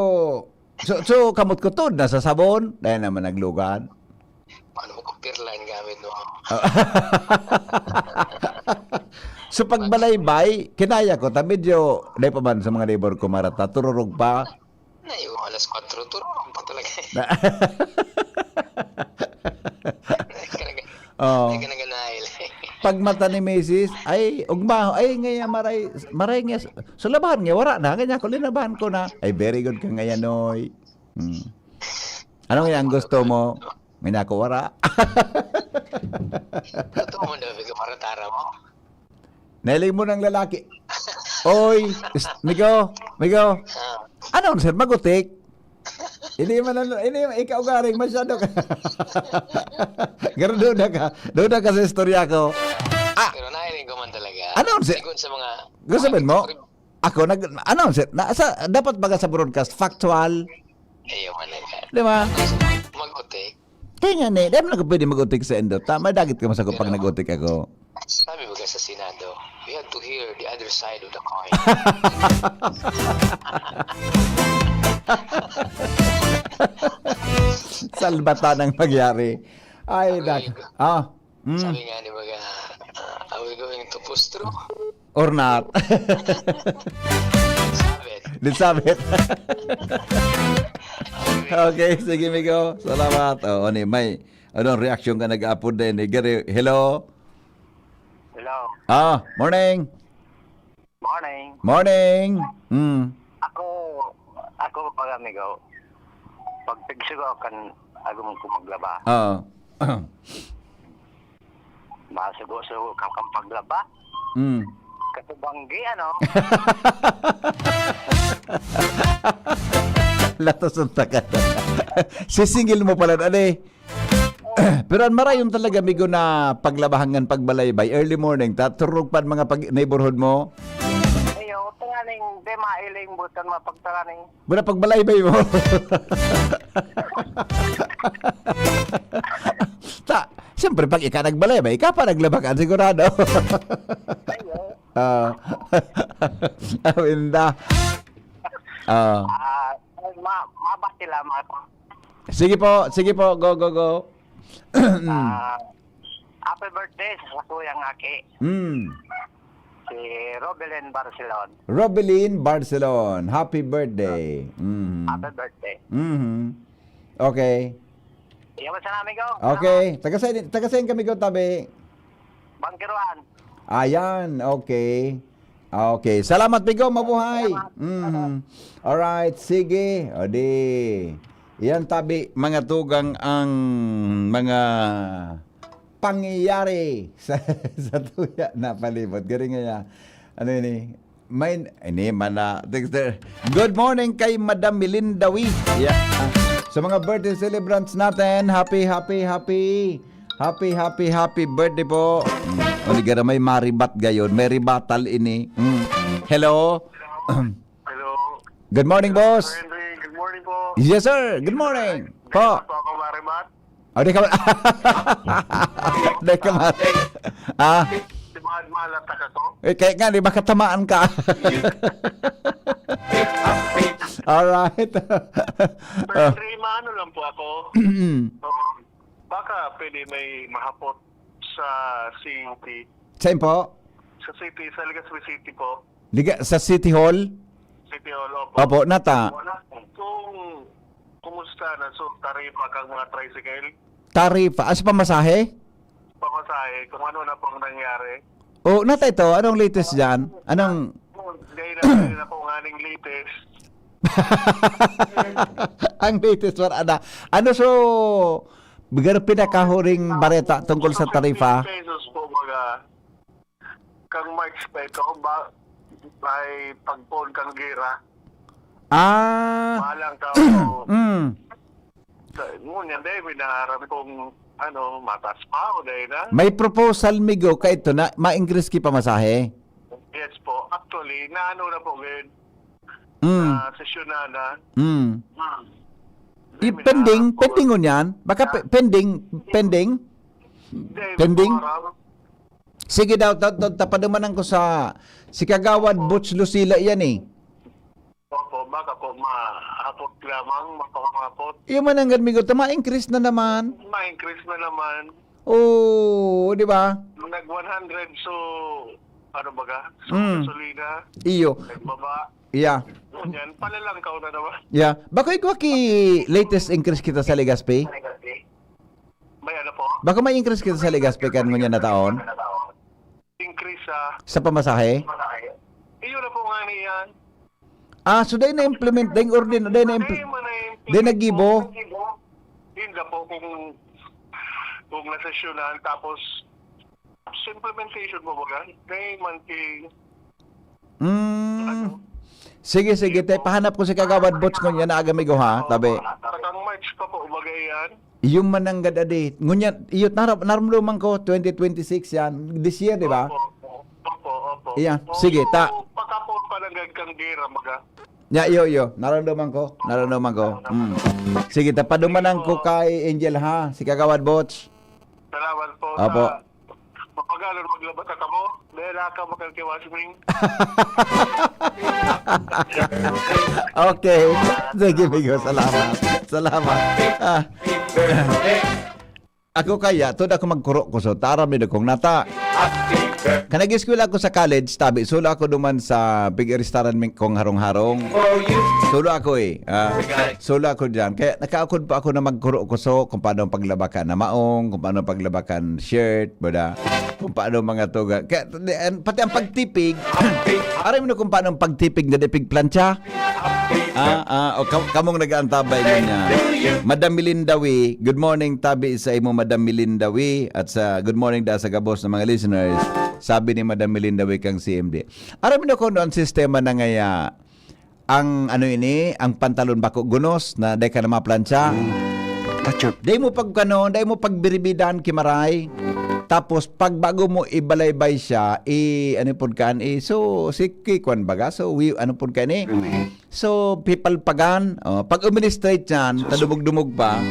so, so, kamot ko to, nasa sabon. Dahil naman naglugad. Paano mo kung pirla ang gamit mo? So, pagbalaybay, kinaya ko, ta medyo, dahil pa man sa mga neighbor ko, marata, tururog pa. Na yung alas kwatro, tururog pa talaga. Na- Ay, ka nag-, Oo. Ay, ka nag-anail. Pag mata ni misis, ay, ugma, ay, ngaya maray, maray nga, so, labahan nga, wara na, ganyan ko, linabahan ko na. Ay, very good ka ngayon, Noy. Hmm. Ano nga ang gusto mo? May nako, wara. Totoo mo daw, Migo, maratara mo? Nailing mo ng lalaki. Oy, is-, Migo, Migo. Ah. Ano, sir, magutik? Hindi man, ano, hindi man, ikaw garing, masyado ka. Pero duda ka, duda ka sa istorya ko. Ah. Pero nailing ko man talaga. Ano, sir? Sigon sa mga Gusto mo? Ako, nag-, ano, sir, na, sa, dapat baga sa broadcast, factual. Ayaw man lang yan. Di ba? Mag-utik. Kaya nga, ne, dahil na pwede mag-utik sa indo. Tama, dagit ka masako pag Pero, nag-utik ako. Sabi baga sa Senado, we have to hear the other side of the coin. Salbatan ang mangyari. Ay, Sabi nak-, ko, ah, mm. Sabi nga ni baga, ah, "Are we going to Pustro or not?" Sabit. Di sabit. Okay, sige, migo. Salamat. Oh, ano, may, anong reaksyon ka nag-apod din? Eh, gari-, hello? Hello. Ah, morning. Morning. Morning. Hmm. Ako, ako, pag amigo, pag pigsugo kan agom ko maglaba. Oo. Masugo-sugo ka kan paglaba. Hmm. Katubanggi, ano? Latos ang takat. Sisingil mo pala, ano eh? Pero ang marayon talaga, amigo, na paglabahan ngan pagbalaybay, early morning, ta, turog pa an mga pag-, neighborhood mo? Ayo, tanganing di mailing butan mapagtanganing. Wala pagbalaybay mo. Ta, siyempre, pag ika nagbalaybay, ika pa naglabahan, sigurado. Ayo. Ah. Awinda. Ah. Ah, ma-, mabati lamang ako. Sige po, sige po. Go, go, go. Ah, happy birthday sa kuyang aki. Hmm. Si Robelin Barcelon. Robelin Barcelon, happy birthday. Mhm. Happy birthday. Mhm. Okay. Iyawan sa namin ko. Okay. Taga saan, taga saan kami ko, tabi? Bangkiruan. Ayan, okay. Okay. Salamat, Bigo. Mabuhay. Salamat. Mhm. Alright, sige. O di, yan tabi, mga tugang, ang mga pangyayari sa, sa tuya na palibot. Galing nga niya. Ano yun eh? May, ini, mana, texter. Good morning kay Madam Melinda Wee. Yeah. Sa mga birthday celebrants natin, happy, happy, happy. Happy, happy, happy birthday po. Mm. O, di ka na may maribat gayon. May ribatal ini. Mm. Hello? Hello. Good morning, boss. Sir Henry, good morning po. Yes, sir. Good morning. Hindi po ako maribat. O, di ka ma-, di ka ma-, ah? Si Mahal Malat ako. Eh, kaya nga, di ba katamaan ka? Alright. Sir Ah. Henry, maano lang po ako. Oo. Baka pwede may mahapot sa city. Saan po? Sa city, sa Legazpi City po. Liga-, sa City Hall? City Hall, opo. Opo, nata. Wala. Kung kumusta na, so, taripa kang mga tricycle? Taripa? Ah, sa pamasahe? Pamasahe, kung ano na pong nangyari. Oh, nata ito. Anong latest dyan? Anong Dahil na, dahil na po nga ning latest. Ang latest, wala na. Ano, so, bigar pinakahuring bareta tungkol sa tarifa? Fifteen pesos po, baga. Kang March pa ito, ba, may pagpoon kang gira. Ah. Mahalang ka, oo. Mm. Sa, ngunyan, dahil may naharam kung, ano, mataas pa o dahil na. May proposal, migo, ka ito na ma-increase ki pamasahe? Yes po. Actually, naano na po ngayon. Mm. Na sesyonan na. Mm. Hmm. I-, Hindi, pending, minaharap po. Pending ngunyan? Baka pe-, pending, pending? Hindi, Pending? Hindi po aram. Sige daw, ta-, ta-, tapadumanan ko sa, si Kagawad Butch Lucila yan eh. Opo, baka po maapot lamang, mapangapot. Yung mananggad, migo, ta, ma-increase na naman. Ma-increase na naman. Oo, di ba? Nag one hundred, so, ano baga? So, Mm. gasolina, Iyo. nagbaba. Yeah. Yan, palalangkaw na naman. Yeah. Bako igwa ki latest increase kita sa Legazpi? May ano po? Bako may increase kita sa Legazpi kan ngunyan na taon? Increase sa Sa pamasahe? Iyon na po nga niyan. Ah, so dahil na-implement, dahil order, dahil na-impl-, Dahil mo na-implement dahil nagibo? po. Yun na po kung, kung nasesyonan, tapos sa implementation po baga, dahil man ki-, Mm. Ano? Sige, sige, Yun te, po. pahanap ko si Kagawad Butch ngunyan na aga, migo, ha? Tabi. Sa kang March pa po, baga yan. Iyong mananggad adi. Ngunyan, iyo, naram-, naramdaman ko, twenty twenty-six yan. This year, di ba? Opo, opo, opo. Iya, So, sige, ta- yung pagkapon pa ng gagkang gira, baga. Ya, iyo, iyo. Naramdaman ko. Naramdaman ko. Mm. Sige, ta, padumanan ko Opo. kay Angel, ha? Si Kagawad Butch. Salamat po Opo. sa Mapagalon maglaba ta kamo. Dahil ka bakal kay Wasming. Okay. Sige, Migo. Salamat. Salamat. Ah. Ako kaya, tuod ako magkuro-kuso, ta aram nindo kong nata. Kan nag-eskwela ako sa college, tabi, solo ako duman sa pig-restaurant mi-, kong harong-harong. Solo ako eh. Ah, solo ako dyan. Kaya nakaukod pa ako na magkuro-kuso kung paano paglaba kan na maong, kung paano paglaba kan shirt, bada, kung paano mga tuga. Kaya, di, an-, pati ang pagtipig, aram nindo kung paano ang pagtipig na di pigplantsa? Ah, ah, o, kam-, kamong nag-aantabay niya. Madam Milindawi, good morning, tabi sa imo, Madam Milindawi, at sa good morning da sa gabos na mga listeners. Sabi ni Madam Milindawi kang C M D. Aram nindo kung ano ang sistema na ngaya, ang ano ini, ang pantalon bako gunos na dai ka na maplantsa. Dai mo pagkano, dai mo pagbiribidan ki Maray. Tapos pag bago mo ibalaybay siya, i ano pud kan, i so si ki kwan baga, so wi ano pud kan eh. So pipalpagan, oh, pag umili straight yan, tadumog-dumog pa,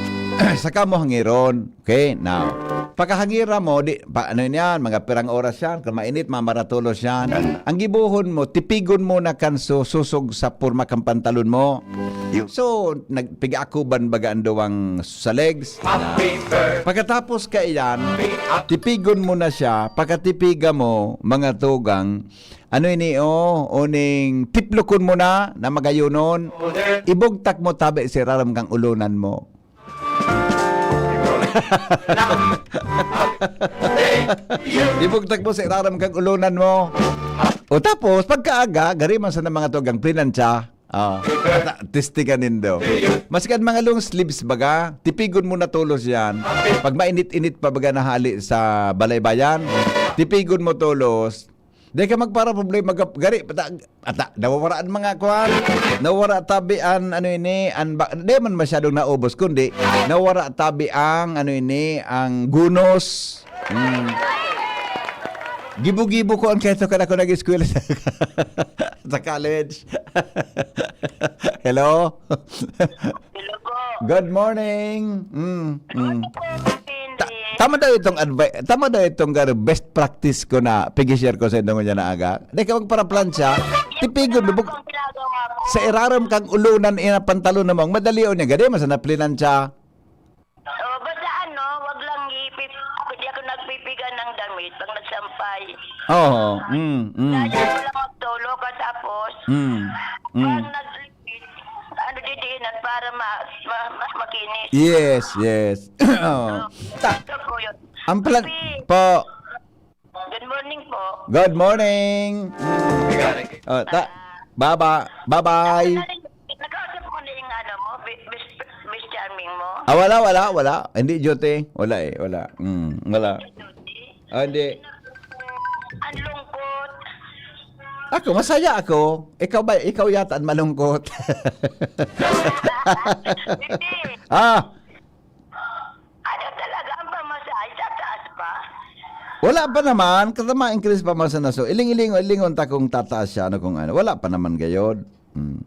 saka mo hangiron. Okay, now, pagkahangira mo, di, pa, ano yan, mga pirang oras yan, kung mainit, mamaratolos yan. Ang gibohon mo, tipigon mo na kan so, susog sa porma kan pantalon mo. So, nagpigakuban baga ang duwang sa legs. Na, pagkatapos kaiyan, tipigon mo na siya, pagkatipiga mo, mga tugang, ano ini, oh, uning tiplokon mo na, na magayonon, ibugtak mo tabi sa irarom kang ulonan mo. Ibugtak mo sa irarom kang ulonan mo. O tapos, pagkaaga, gari man sa mga tugang plinantsa. Ah, ta-, testingan nindo. Maski ang mga long sleeves baga, tipigon mo na tolos yan. Pag mainit-init pa baga na hali sa balaybayan, tipigon mo tolos. Di ka magpara problema, gap-, gari, pata-, ata, nawawara ang mga kwan. Nawawara tabi an, ano ini, an ba, di man masyadong naubos, kundi nawara tabi ang, ano ini, ang gunos. Hmm. Gibo-gibo ko ang keto kan ako nag-eskwela sa, sa college. Hello? Hello po. Good morning. Mm, mm. Good morning po, Kuya Henry. Ta-, tama daw itong advi-, tama daw itong gar-, best practice ko na pigi-share ko sa inyo ngunyan na aga. Di ka magparaplantsa, tipigon mo bug-, Ang ginagawa ko. Sa irarom kang ulunan ina pantalon na mong madali o niya, gadi, masa na plinantsa. Oh, basta ano, wag lang ipip-, ako, di ako nagpipiga ng damit pag nagsampay. Oo, mm, mm. Lagi ko lang magtulog, tapos, Mm, mm. pag nag-, ano, didiinan para ma-, ma-, ma-, makinis. Yes, yes. Oo. Ta-, Ito po yun. ang plan Pi- po. Good morning po. Good morning. Oh, ta-, baba, bye-bye. Nakausap ko na yung ano mo, Bi-, Bis-, Bis Charming mo. Ah, wala, wala, wala. Hindi duty. Wala eh, wala. Mm, wala. Duty? Ah, hindi. Ang lungkot. Ako, masaya ako. Ikaw ba, ikaw yata ang malungkot. Hindi. Ah, Ano talaga ang pamasahe? Tataas pa? Wala pa naman. Katama increase pa man sa naso. Iling-iling, ilingon ta kung tataas siya, ano kung ano. Wala pa naman gayod. Hmm.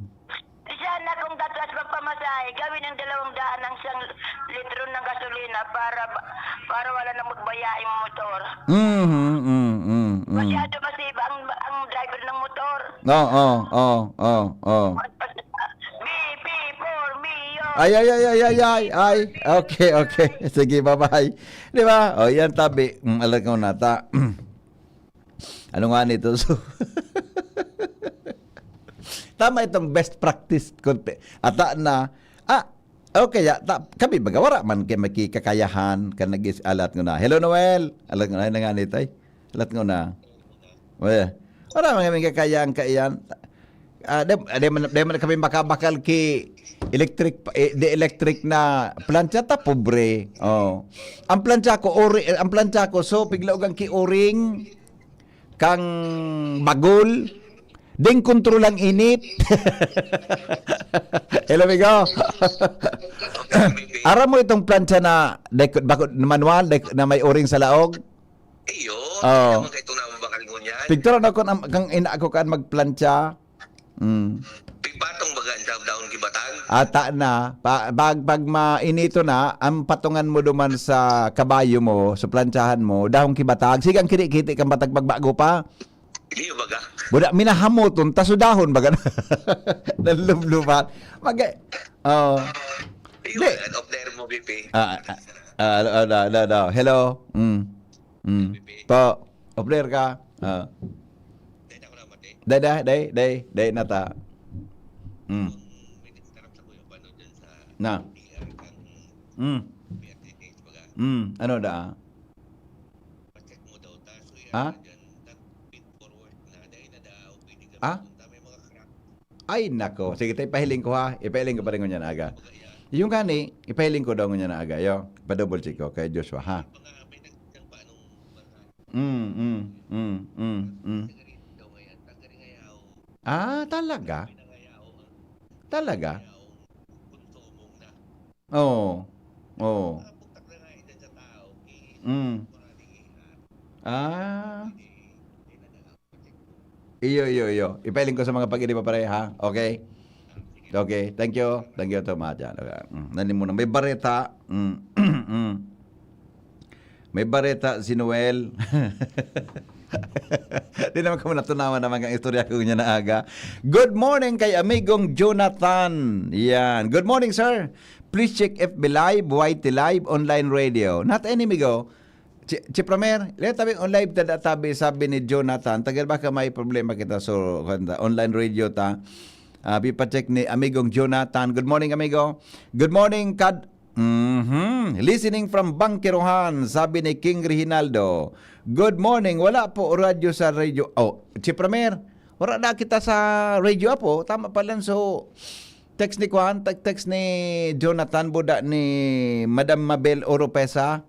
Sana kung tataas pa pamasahe, gawin ng dalawang daan ang isang litro ng gasolina para ba-, para wala nang magbayaing motor. Mhm, mm, mm, mm. Masyado masiba ang, ang driver ng motor. Oo, oo, oo, oo. Mas, mas, B P for Mayor! Ay, ay, ay, ay, ay, ay, ay. Okay, okay. Sige, bye-bye. Di ba? O, yan, tabi. Mm, alam ko na, ta. Ano nga nito? So, tama itong best practice. Kunti. Ata na, ah, okay, ya, ta, kami baga, wala man kay makikakayahan, kan nag-is-, alat ko na. Hello, Noel. Alat ko na, na nga nito, eh. Alat ko na. Well, wala man kami kakayahan, kaiyan. Ah, di, di man, di man kami makabakal ki electric, eh, di electric na plancha ta, pobre. Oh. Ang plancha ko, ori-, ang plancha ko, so, piglaog ang ki-o-ring, kang bagol, ding kontrol ang init. Hello, amigo. Aram mo itong plancha na, dek-, bako, manual, dek-, na may o-ring sa laog? Iyo, Oo. Naman kayo itong nababakal mo niyan. Picture ano kung am-, kang ina ko kan magplantsa. Mm. Pigbatong baga ang daon-daon kibatan. Ata na, pa, pag, pag mainito na, ang patungan mo duman sa kabayo mo, sa plantsahan mo, dahong kibatag. Sige, ang kinikiti kang batag pagbago pa. Hindi yung baga. Buda, minahamoton, tasudahon, baga na. Nalubluban. Mag-, oh. Hindi. Yung off the air mo, B P. Ah, ah, ah, no, no, no, no. Hello? Mm. Mm. B P. Po, off the air ka? Ah. Dahil ako naman eh. Dai, dai, dai, dai, dai na ta. Mm. Kung may nagtaram sa kuya, paano dyan sa Na. P R kang Mm. P R T H, baga? Mm. Ano da? Pa-check mo daw ta. So, yan Ha? na dyan. That feed forward na. Dahil na daw, pwede ka Ah? pumunta. May mga crack. Ay, nako. Sige, tayo, ipahiling ko, ha. Ipahiling ko pa rin ngunyan na aga. Baga yan. Yung gani, ipahiling ko daw ngunyan na aga. Yo, pa-double check ko kay Joshua, ha. Yung mga may nagdang pa anong baga. Mm, mm, mm, mm, mm. Taga rito daw ngayon. Taga rin ngayaw. Ah, talaga? May nangayaw. Talaga? Ngayaw. Konsumong na. Oo. Oo. Nakapugtak na nga yan dyan sa tao, eh, Mm. maraming ihar. Ah. Hindi, hindi na nakapag-check po. Iyo, iyo, iyo. Ipahiling ko sa mga pag-ini pa pare, ha? Okay? Okay. Thank you. Thank you, Toma, dyan. Okay. Mm. Nani mo na. May bareta. Mm. Mm. May bareta si Noel. Di naman kamo natunawan naman kang istorya ko niya na aga. Good morning kay amigong Jonathan. Yan. Good morning, sir. Please check F B Live, Y T Live, online radio. Not any, migo. Chi-, Chipramer, let tabi on live tada tabi, sabi ni Jonathan. Tagal baka may problema kita. So, kanta, online radio ta. Ah, pipacheck ni amigong Jonathan. Good morning, amigo. Good morning, Kad. Mhm. Listening from Bangkirohan, sabi ni King Reginaldo. Good morning. Wala po radyo sa radyo. Oh, Chipramer, wala na kita sa radyo apo. Tama pa lang. So, text ni Kwan, tag-, text ni Jonathan Buda ni Madam Mabel Oropesa.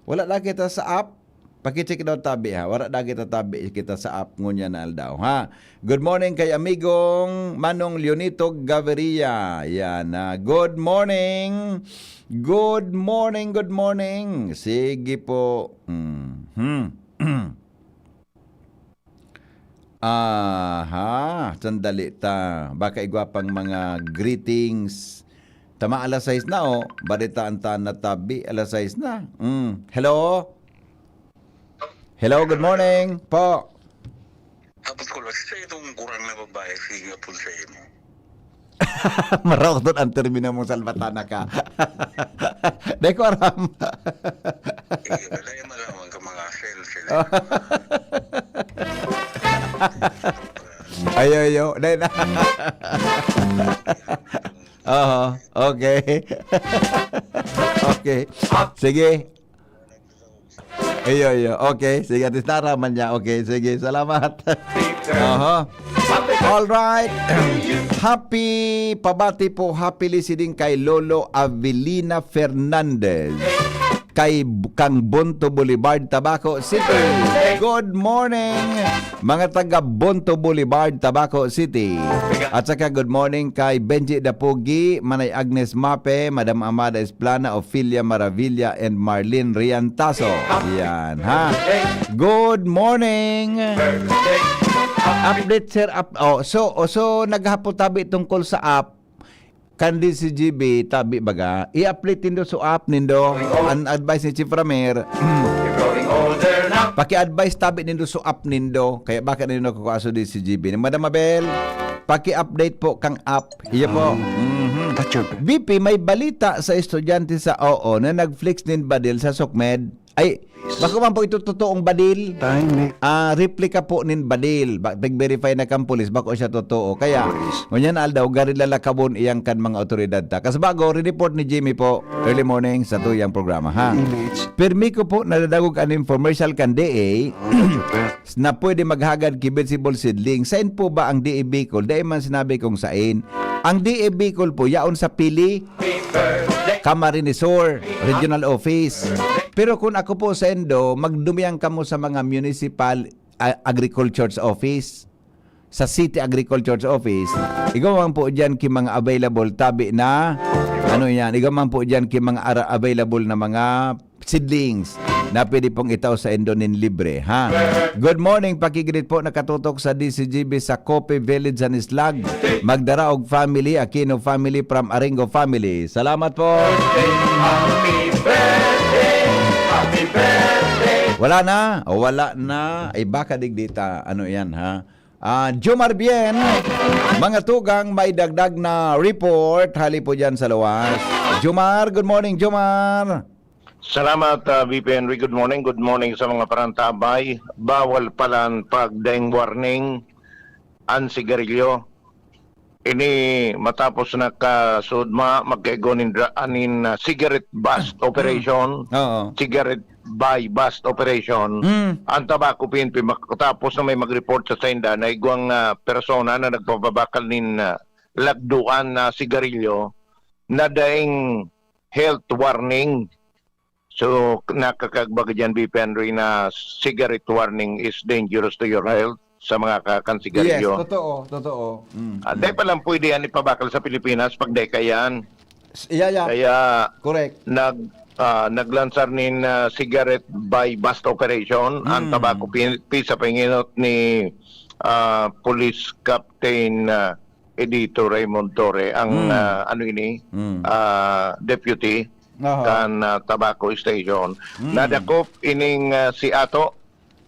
Wala na kita sa app. Pakicheck daw tabi, ha. Wala na kita tabi kita sa app ngunyan na aldaw, ha. Good morning kay amigong Manong Leonito Gaviria. Yan, ah, good morning. Good morning, good morning. Sige po. Mhm. Aha, sandali ta. Baka igwa pang mga greetings. Tama, alas sais na, oh. Baritaan ta na tabi, alas sais na. Mm. Hello? Hello, good morning po. Tapos ko lang, sa itong kurang na babae, sige po sa imo. Maraot doon ang termino mong salbatana ka. Dai ko aram. Sige, wala yung malaman ka mga sel, sel. Ayo, ayo. Dai na. Oho. Okay. Okay. Sige. Iyo, iyo. Okay. Sige, at least naraman niya. Okay, sige. Salamat. Aha. All right. Happy, pabati po, happy listening kay Lolo Avelina Fernandez. Kay B-, kang Bonto Boulevard, Tabaco City. Good morning, mga taga Bonto Boulevard, Tabaco City. At saka good morning kay Benji Dapugi, Manay Agnes Mape, Madam Amada Esplana, Ophelia Maravilla, and Marlene Riantaso. Yan, ha? Good morning. Update, sir. Up, oh, so, oh, so, naghapot tabi tungkol sa app. Kan D C G B, tabi baga, i-update nindo sa app nindo. Ang advice ni Chief Ramer, paki-advise tabi nindo sa app nindo. Kaya baka nindo nakukuha sa D C G B. Madam Mabel, paki-update po kang app. Iyo po. Mhm. B P, may balita sa estudyante sa O O na nag-flex nin badil sa SOCMED. Ay, bako man po ito totoong badil. Ah, replika po nin badil. Ba-, nag-verify na kang pulis, bako siya totoo. Kaya, ngunyan aldaw, gari lalakabon iyang kan mga otoridad ta. Kas bago, re-report ni Jimmy po, early morning sa tuyang programa, ha? Permi ko po nadadagog an infomercial kan D A na pwede maghagad ki vegetable seedling. Sain po ba ang D A Bicol? Dai man sinabi kung sain. Ang D A Bicol po, yaon sa Pili, Camarines Sur, Regional Office. Pero kung ako po sa Indo, magdumiyan kamo sa mga municipal, ah, agriculture's office, sa city agriculture's office. Igwa man po diyan ki mga available tabi na, ano yan, igwa man po diyan ki mga ara-, available na mga seedlings. na pwede pong itao saindo nin libre, ha? Good morning, pakigreet po, nakatutok sa D C G B sa Coffee Village, San Islag. Magdara og family, Aquino family from Aringo family. Salamat po. Happy birthday! Happy birthday! Wala na? O, wala na. Iba ka digdita. Ano yan, ha? Ah, Jomar Bien, mga tugang, may dagdag na report. Hali po dyan sa luwas. Jomar, good morning, Jomar. Salamat, ah, V P Henry. Good morning. Good morning sa mga parantabay. Bawal palan pagdaing warning an sigarilyo. Ini matapos na kasudma, magkaigo nin dra-, anin, ah, cigarette bust operation. Oo. Cigarette buy bust operation. Mm. Ang Tabaco P N P, matapos na may mag-report sa sainda na igwang, ah, persona na nagpapabakal nin, ah, lagduan na sigarilyo na daing health warning. So, nakakagbaga dyan, V P Henry, na cigarette warning is dangerous to your health sa mga kakan sigarilyo. Yes, totoo, totoo. Mm, Ah, mm. Dahil pa lang pwede yan ipabakal sa Pilipinas pag dahil kayan. S-, yeah, yeah. Kaya Correct. nag, ah, naglansar nin, ah, cigarette buy bust operation ang Mm. Tabaco P N P sa panginot ni, ah, Police Captain, ah, Edito Raymond Torre, ang, Mm. ah, ano ini, Mm. ah, deputy Aha. kan, ah, Tabaco Station. Mm. Nadakop ining, ah, si Ato,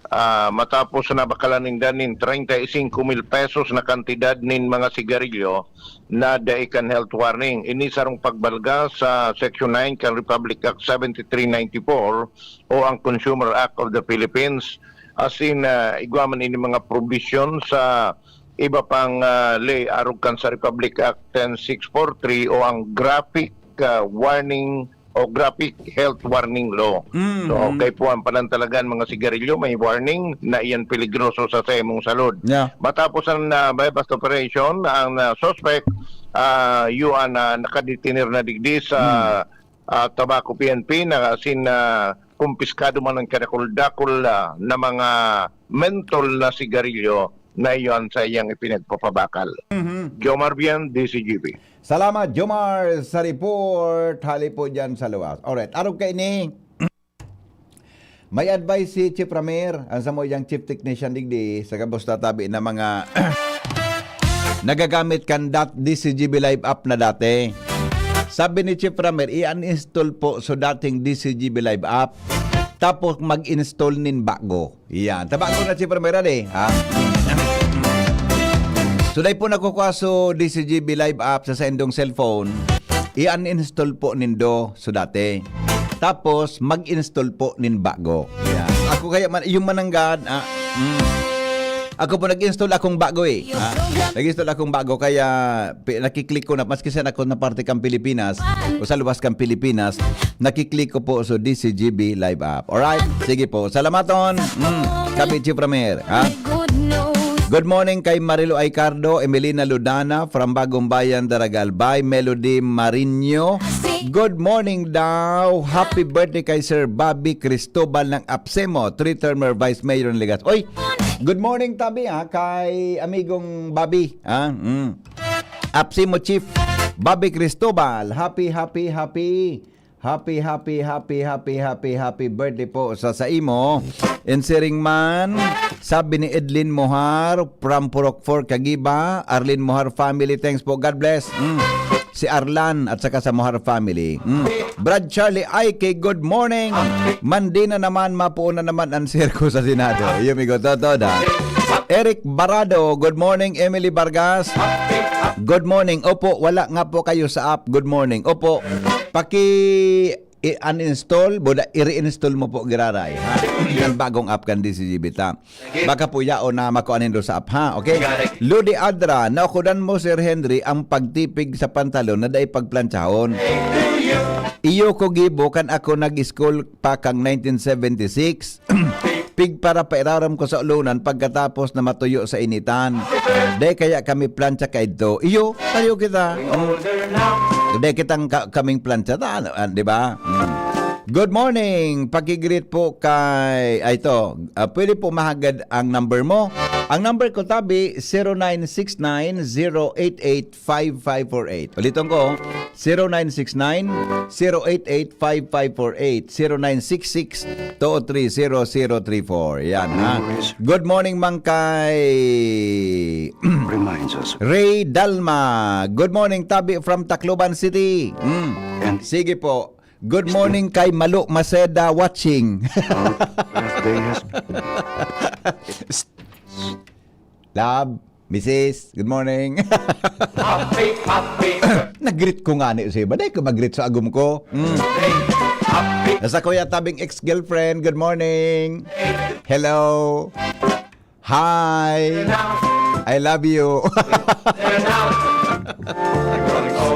ah, matapos na bakalan ninda nin treinta y cinco mil pesos na kantidad nin mga sigarilyo na dai kan health warning. Ini sarong pagbalga sa Section nine kan Republic Act seventy-three ninety-four o ang Consumer Act of the Philippines. As in, ah, igwa man ini mga probisyon sa iba pang, ah, ley arog kan sa Republic Act ten six four three o ang graphic, ah, warning o graphic health warning law. Mm, So, mm. kay puwan pa lang talaga ang mga sigarilyo, may warning na iyan peligroso sa saimong salud. Yeah. Matapos ang, ah, buy bust operation, ang, ah, suspect, ah, yuan na nakadetener na digdi sa, Mm. ah, Tabaco P N P na sin, ah, kumpiskado man ang kadakul-dakul, ah, na mga mentol na sigarilyo na iyan sa iyang ipinagpapabakal. Mhm. Jomar Bian, D C G B. Salamat, Jomar, sa report. Hali po dyan sa luwas. Alright, arog kaini, may advice si Chief Ramir, ang samo iyang chief technician digdi, sa gabos na tabi na mga nagagamit kan dat-, D C G B Live app na dati. Sabi ni Chief Ramir, i-uninstall po so dating D C G B Live app, tapos mag-install nin bago. Yan. Tabago na, Chief Ramir, ade, ha? So, dai po nakukua so D C G B Live app sa saindong cellphone, i-uninstall po nindo so dati. Tapos, mag-install po nin bago. Yan. Ako kaya man, yung mananggad, ah, mm. Ako po nag-install akong bago eh. Ah, nag-install akong bago, kaya pi-, nakiklik ko na, maski saan ako na parte kang Pilipinas, o sa luwas kang Pilipinas, nakiklik ko po sa D C G B Live app. Alright? Sige po. Salamaton. Mm. Kami, Chief Ramir. Ha? Good morning kay Marilo Aicardo, Emelina Ludana, from Bagong Bayan, Daragal, by Melody Marinho. Good morning daw. Happy birthday kay Sir Bobby Cristobal ng Apsemo, three-termer Vice Mayor ng Legazpi. Oy, good morning, tabi, ha, kay amigong Bobby, ha? Mm. Apsemo Chief Bobby Cristobal. Happy, happy, happy. Happy, happy, happy, happy, happy, happy birthday po sa saimo. Ensiring man, sabi ni Edlin Mohar, from Purok four, Kagiba. Arlene Mohar family, thanks po. God bless. Mm. Si Arlan at saka sa Mohar family. Mm. Brad Charlie Aike, good morning. Mandi na naman, mapuon na naman ang sirko sa Senado. Yumigo, totoo na. Eric Barado, good morning. Emily Vargas, good morning. Opo, wala nga po kayo sa app. Good morning. Opo, paki i-uninstall, buda, i-reinstall mo po, giraray, ha? Ang bagong app kan D C G B ta. Baka po yaon na makuha nindo sa app, ha? Okay? Lodi Adra, naukodan mo, Sir Henry, ang pagtipig sa pantalon na dai pagplantsahon. Iyo ko gibo kan ako nag-school pa kang nineteen seventy-six. Pig para pairarom ko sa ulunan pagkatapos na matuyo sa initan. Dai kaya kami plantsa kaidto. Iyo, tayo kita. Mm. Dai kitang ka-, kaming plantsa, ta, ano, ah, di ba? Mm. Good morning. Paki-greet po kay, ay, ito. Ah, pwede po mahagad ang number mo? Ang number ko, tabi, zero nine six nine, zero eight eight, five five four eight. Uliton ko, zero nine six nine, zero eight eight, five five four eight, zero nine six six, two three zero zero three four. Yan, ha? Good morning, Mangkay. Reminds us. Ray Dalma. Good morning, tabi from Tacloban City. Mm. And sige po. Good morning kay Malo Maceda watching. Our birthday has Love, misis, good morning. Happy, happy. Nag-greet ko nga ni Jose. Baday ko mag-greet sa agom ko. Mm. Happy. Nasa kuya tabing ex-girlfriend, good morning. Hello. Hi. I love you.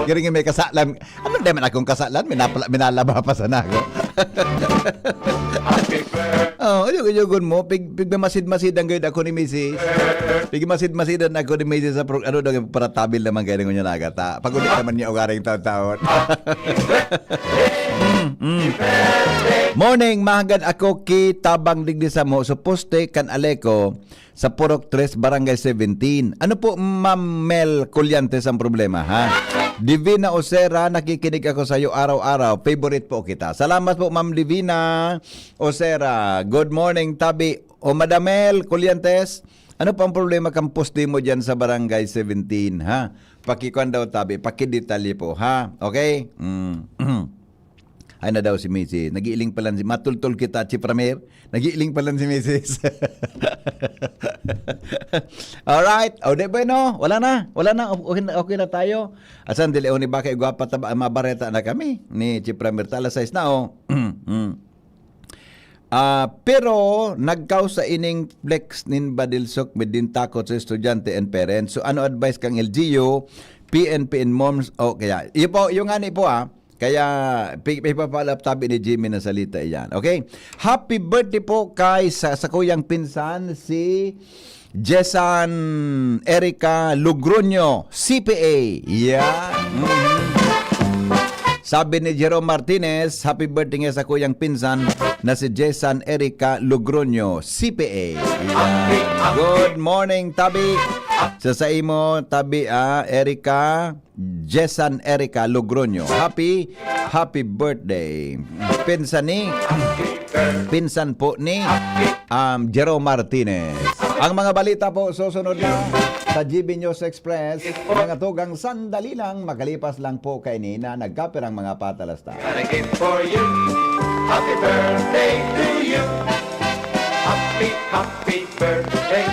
Giring may kasalan. Ano naman akong kasalan? Minapala, minalaba pa sana ako. Oh, uyog-uyogon mo. Pig, pigmamasid-masidan gayud ako ni misis. Pigmasid-masidan ako ni misis sa pro-, ano daw, para tabil naman kayo ng unya nagata. Pag uli naman niya ugaring taon-taon. Mm, mm. Morning, mahagad ako ki tabang digdi sa mo. Suposte kan Aleco sa Purok tres, Barangay seventeen. Ano po, Ma'am Mel Colliantes, ang problema, ha? Divina Osera, nakikinig ako sa iyo araw-araw. Favorite po kita. Salamat po, Ma'am Divina Osera. Good morning, tabi. O, Madam Mel Colliantes, ano po ang problema kan poste mo diyan sa Barangay seventeen, ha? Pakikuan daw, tabi. Pakidetalye po, ha? Okay? Mm. Ay na daw si misis. Nag-iiling pa lang si, matultol kita, Chief Ramir. Nag-iiling pa lang si misis. Alright. O, di bueno. Wala na. Wala na. Okay na, okay na tayo. Asan dili, o, ni baka igwapa ta ba, mabareta na kami ni Chief Ramir. Ta alas sais na, o. Mm. Ah, pero nagkausa ining flex nin badilsok, may din takot sa estudyante and parents. So, ano advice kang L G U, P N P and moms? O kaya, iyo po, yung ani po, ah. Kaya, pi-, ipapalap tabi ni Jimmy na salita iyan. Okay? Happy birthday po kay sa, sa kuyang pinsan, si Jesan Erica Logroño, C P A. Yan. Mhm. Sabi ni Jerome Martinez, happy birthday nga sa kuyang pinsan na si Jesan Erica Logroño, C P A. Yan. Good morning, tabi. Sa, sa imo, tabi, ah, Erica. Jesan Erica Logroño. Happy, happy birthday. Pinsan ni, pinsan po ni, um, Jerome Martinez. Ang mga balita po susunod na sa G B News Express. Mga tugang sandali lang, makalipas lang po kaini na nagkapirang mga patalasta. Got a gift for you. Happy birthday to you. Happy, happy birthday.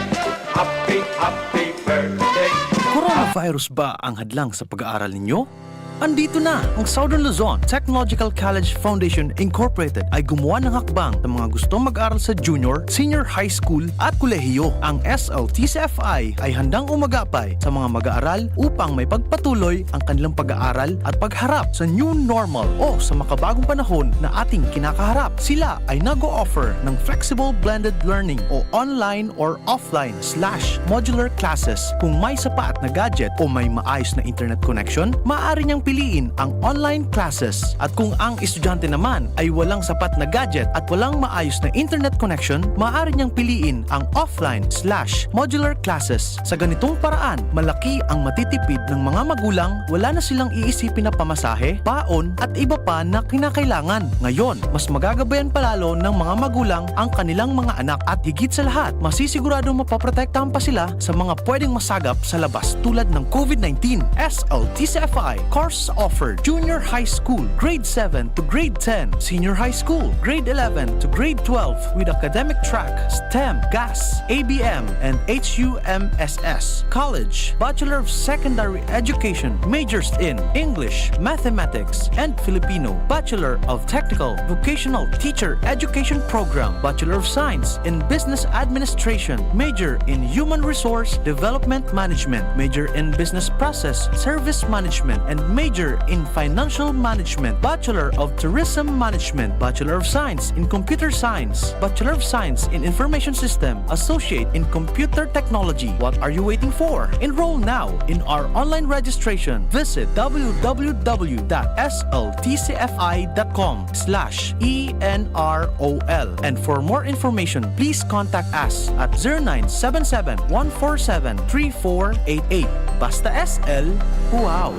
Happy, happy birthday. Coronavirus ba ang hadlang sa pag-aaral ninyo? Andito na! Ang Southern Luzon Technological College Foundation Incorporated ay gumawa ng hakbang sa mga gustong mag-aral sa junior, senior high school at kolehiyo. Ang S L T C F I ay handang umagapay sa mga mag-aaral upang may pagpatuloy ang kanilang pag-aaral at pagharap sa new normal o sa makabagong panahon na ating kinakaharap. Sila ay nag-o-offer ng flexible blended learning o online or offline slash modular classes. Kung may sapat na gadget o may maayos na internet connection, maaari niyang piliin ang online classes. At kung ang estudyante naman ay walang sapat na gadget at walang maayos na internet connection, maaari niyang piliin ang offline slash modular classes. Sa ganitong paraan, malaki ang matitipid ng mga magulang, wala na silang iisipin na pamasahe, baon, at iba pa na kinakailangan. Ngayon, mas magagabayan palalo ng mga magulang ang kanilang mga anak at higit sa lahat, masisiguradong mapoprotektahan pa sila sa mga pwedeng masagap sa labas tulad ng COVID nineteen. S L T C F I course offered: Junior High School, Grade seven to Grade ten, Senior High School, Grade eleven to Grade twelve, with academic track, STEM, GAS, A B M, and H U M S S. College, Bachelor of Secondary Education, majors in English, Mathematics, and Filipino. Bachelor of Technical Vocational Teacher Education Program, Bachelor of Science in Business Administration, major in Human Resource Development Management, major in Business Process Service Management, and major Major in Financial Management, Bachelor of Tourism Management, Bachelor of Science in Computer Science, Bachelor of Science in Information System, Associate in Computer Technology. What are you waiting for? Enroll now in our online registration. Visit w w w dot s l t c f i dot com slash e n r o l. And for more information, please contact us at zero nine seven seven, one four seven, three four eight eight. Basta S L, wow!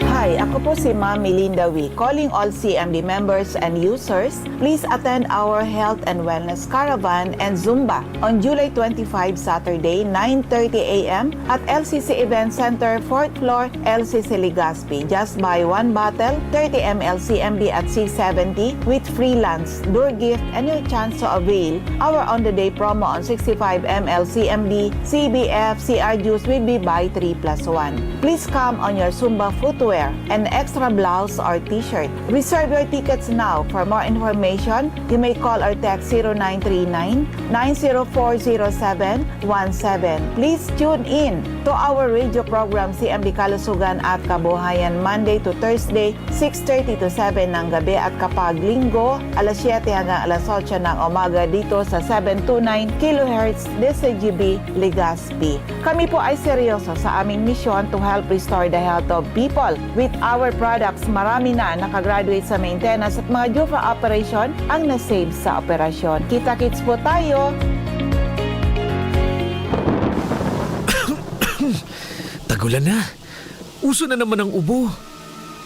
Hi, ako po si Ma'am Melinda Wee, calling all C M D members and users. Please attend our Health and Wellness Caravan and Zumba on July twenty-five, Saturday, nine thirty a m at L C C Event Center, fourth floor, L C C Legazpi. Just buy one bottle, thirty m l C M D at six seventy with free lunch, door gift, and your chance to avail our on-the-day promo on sixty-five m l C M D, C B F, C R juice with Bibay three plus one. Please come on your Zumba footwear and extra blouse or t-shirt. Reserve your tickets now. For more information, you may call or text zero nine three nine, nine zero four zero seven one seven. Please tune in to our radio program, C M D Kalusugan at Kabuhayan, Monday to Thursday, six thirty to seven ng gabi, at kapag Linggo, alas siyete hanggang alas otso ng umaga dito sa seven two nine kilohertz D C G B Legazpi. Kami po ay seryoso sa aming misyon to help restore the health of people. With our products, marami na nakagraduate sa maintenance at mga due for operation ang na-save sa operasyon. Kita-kits po tayo! Tagulan na. Uso na naman ang ubo.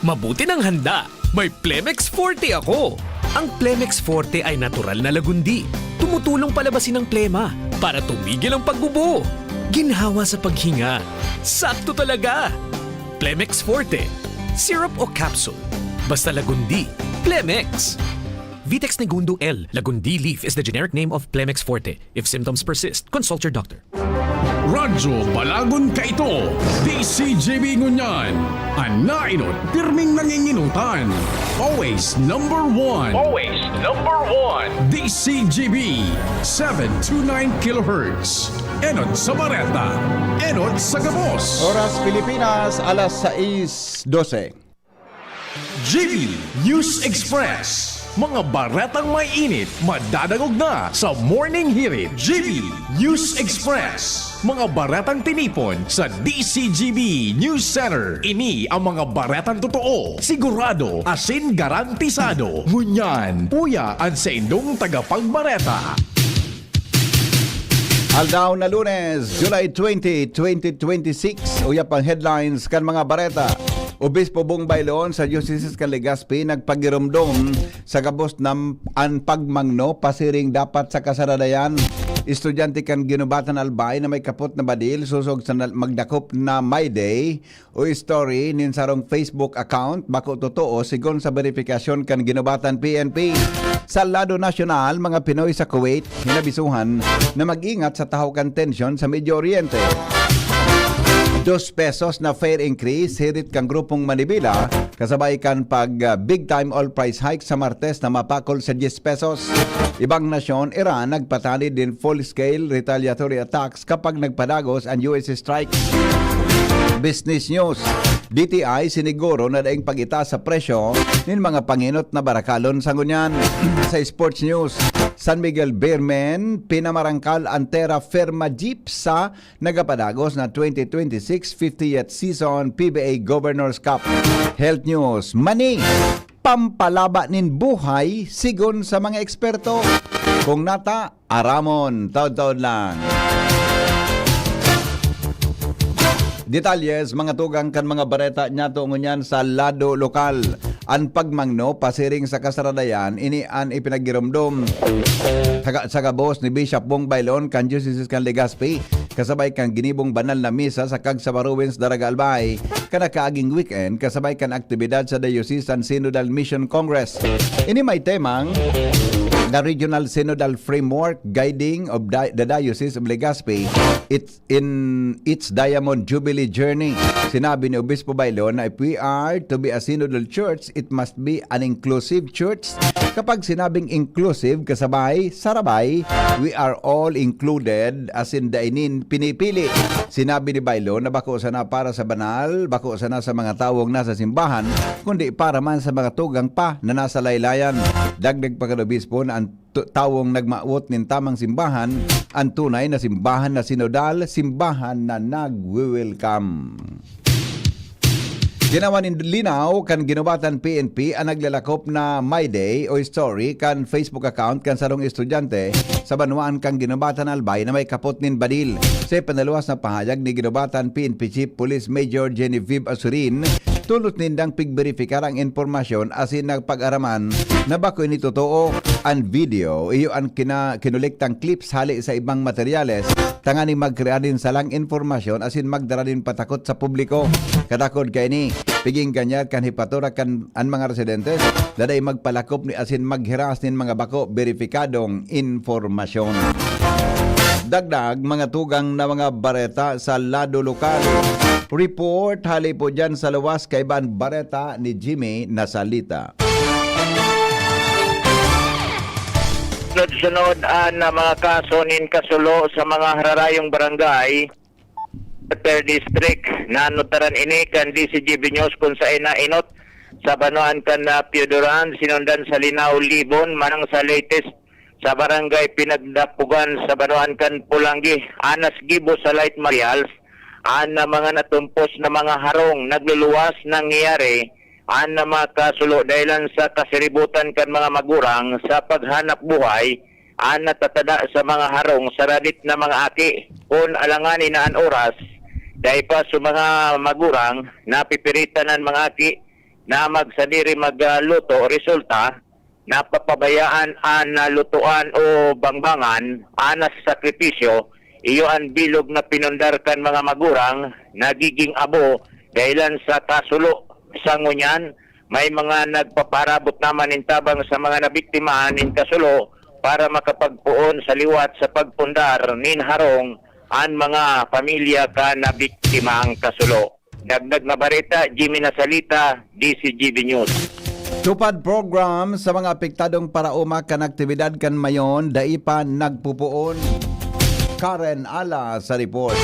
Mabuti nang handa. May Plemex Forte ako. Ang Plemex Forte ay natural na lagundi. Tumutulong palabasin ang plema para tumigil ang pag-ubo. Ginhawa sa paghinga. Sakto talaga. Plemex Forte. Syrup o capsule. Basta lagundi. Plemex. Vitex Negundo L. Lagundi leaf is the generic name of Plemex Forte. If symptoms persist, consult your doctor. Radyo Balagon Kaito, D C G B ngunyan. An nainot, pirming nanginginutan. Always number one. Always number one. D C G B, seven two nine kilohertz. Enot sa Bareta. Enot sa Gabos. Oras Pilipinas, alas sais dose. G B News Express. Mga baretang may init, madadangog na sa Morning Hirit. G B News Express. Mga baretang tinipon sa D C G B News Center. Ini ang mga baretang totoo, sigurado, asin garantisado. Ngunyan, uya an saindong tagapagbareta. Aldaw na Lunes, July twenty, twenty twenty-six. Uyap ang headlines kan mga bareta. Obispo Bong Bailon sa Diocese kan Legazpi nagpagiromdom sa gabos na an pagmangno pasiring dapat sa kasaradayan. Estudyante kan Ginubatan Albay na may kapot na badil sosog sa nal- magdakop na My Day o story nin sarong Facebook account bako totoo, sigon sa beripikasyon kan Ginubatan P N P. Sa lado nasyonal, mga Pinoy sa Kuwait hinabisuhan na mag-ingat sa tahaw kan tensyon sa Medio Oriente. Dos pesos na fare increase hirit kan Grupong Manibila kasabay kan pag ah, big time oil price hike sa Martes na mapakol sa diyes pesos. Ibang nasyon, Iran nagpatanid nin full-scale retaliatory attacks kapag nagpadagos an U S strike. Business News. D T I siniguro na daing pag-itaas sa presyo nin mga pangenot na barakalon sa ngunyan. Sa sports news, San Miguel Beermen pinamarangkal an Terra Firma Jeep sa nagapadagos na twenty twenty-six fiftieth season P B A Governor's Cup. Health news, mani, pampalaba nin buhay sigon sa mga eksperto. Kung nata, aramon, taod-taod lang. Detalles, mga tugang kan mga bareta niyato ngunyan sa lado lokal. An pagmangno pasiring sa kasaradayan, ini an ipinagiromdom sa, sa gabos ni Bishop Bong Bailon kan Diocese kan Legazpi, kasabay kan ginibong banal na misa sa Kagsabaruwins Daraga Albay, kan nakaaging weekend, kasabay kan aktibidad sa Diocesan Synodal Mission Congress. Ini may temang The Regional Synodal Framework Guiding of Di- the Diocese of Legazpi, its in its Diamond Jubilee journey. Sinabi ni Obispo Bailo na if we are to be a synodal church, it must be an inclusive church Kapag sinabing inclusive, kasabay, sarabay, we are all included, asin dai nin pinipili. Sinabi ni Bailo na bako sana para sa banal, bako sana sa mga tawong nasa simbahan, kundi para man sa mga tugang pa na nasa laylayan. Dagdag pa kan obispo na ang tu-, tawong nagmawot nin tamang simbahan, ang tunay na simbahan na sinodal, simbahan na nagwe-welcome. Ginawa nin linaw kan Guinobatan P N P an naglalakop na My Day o story kan Facebook account kan sarong estudyante sa banwaan kan Guinobatan, Albay na may kapot nin badil. Sa ipinaluwas na pahayag ni Guinobatan P N P Chief Police Major Genevieve Azurin, tolos nindang pigberipikar ang impormasyon asin nagpag-araman na bako ini totoo. An video, iyo an kina-, kinolektang clips hali sa ibang materyales tanganing magkrear nin salang impormasyon asin magdara nin patakot sa publiko. Katakod kaini, pig-engañar kan jepatura kan an mga residentes, daday magpalakop ni asin maghiras nin mga bako beripikadong impormasyon. Dagdag, mga tugang na mga bareta sa lado lokal. Report hali po dyan sa luwas, kaiba an bareta ni Jimmy Nasalita. Sunod-sunod an, ah, mga kaso nin kasulo sa mga hararayong barangay, Water District. Nanotaran ini kan D C G B News kun saen nainot sa banwaan kan, ah, Pioduran, sinundan sa Linao, Libon, manang sa latest sa barangay Pinagdapugan sa banwaan kan Polangui. Anas gibo sa light materials an, ah, mga natumpos na mga harong. Nagluluwas nangyayari an, ah, mga kasulo dahilan sa kasiributan kan mga magurang sa paghanap buhay an natatada sa mga harong sa radit na mga aki. Kun alanganin na an oras, dai pa sa mga magurang, napipiritan an mga aki na magsadiri magluto. Resulta, napapabayaan an nalutoan o bangbangan. Anas sakripisyo, iyo an bilog na pinundar kan mga magurang, nagiging abo dahilan sa kasulo. Sa ngunyan, may mga nagpapaarabot naman nin tabang sa mga nabiktima nin kasulo para makapagpoon sa liwat sa pagpundar nin harong an mga pamilya kan nabiktimang kasulo. Dagdag na bareta, Jimmy Nasalita, D C G B News. Tupad program sa mga apektadong paraoma kan aktibidad kan Mayon, dai pa nagpupoon. Karen Ala sa report.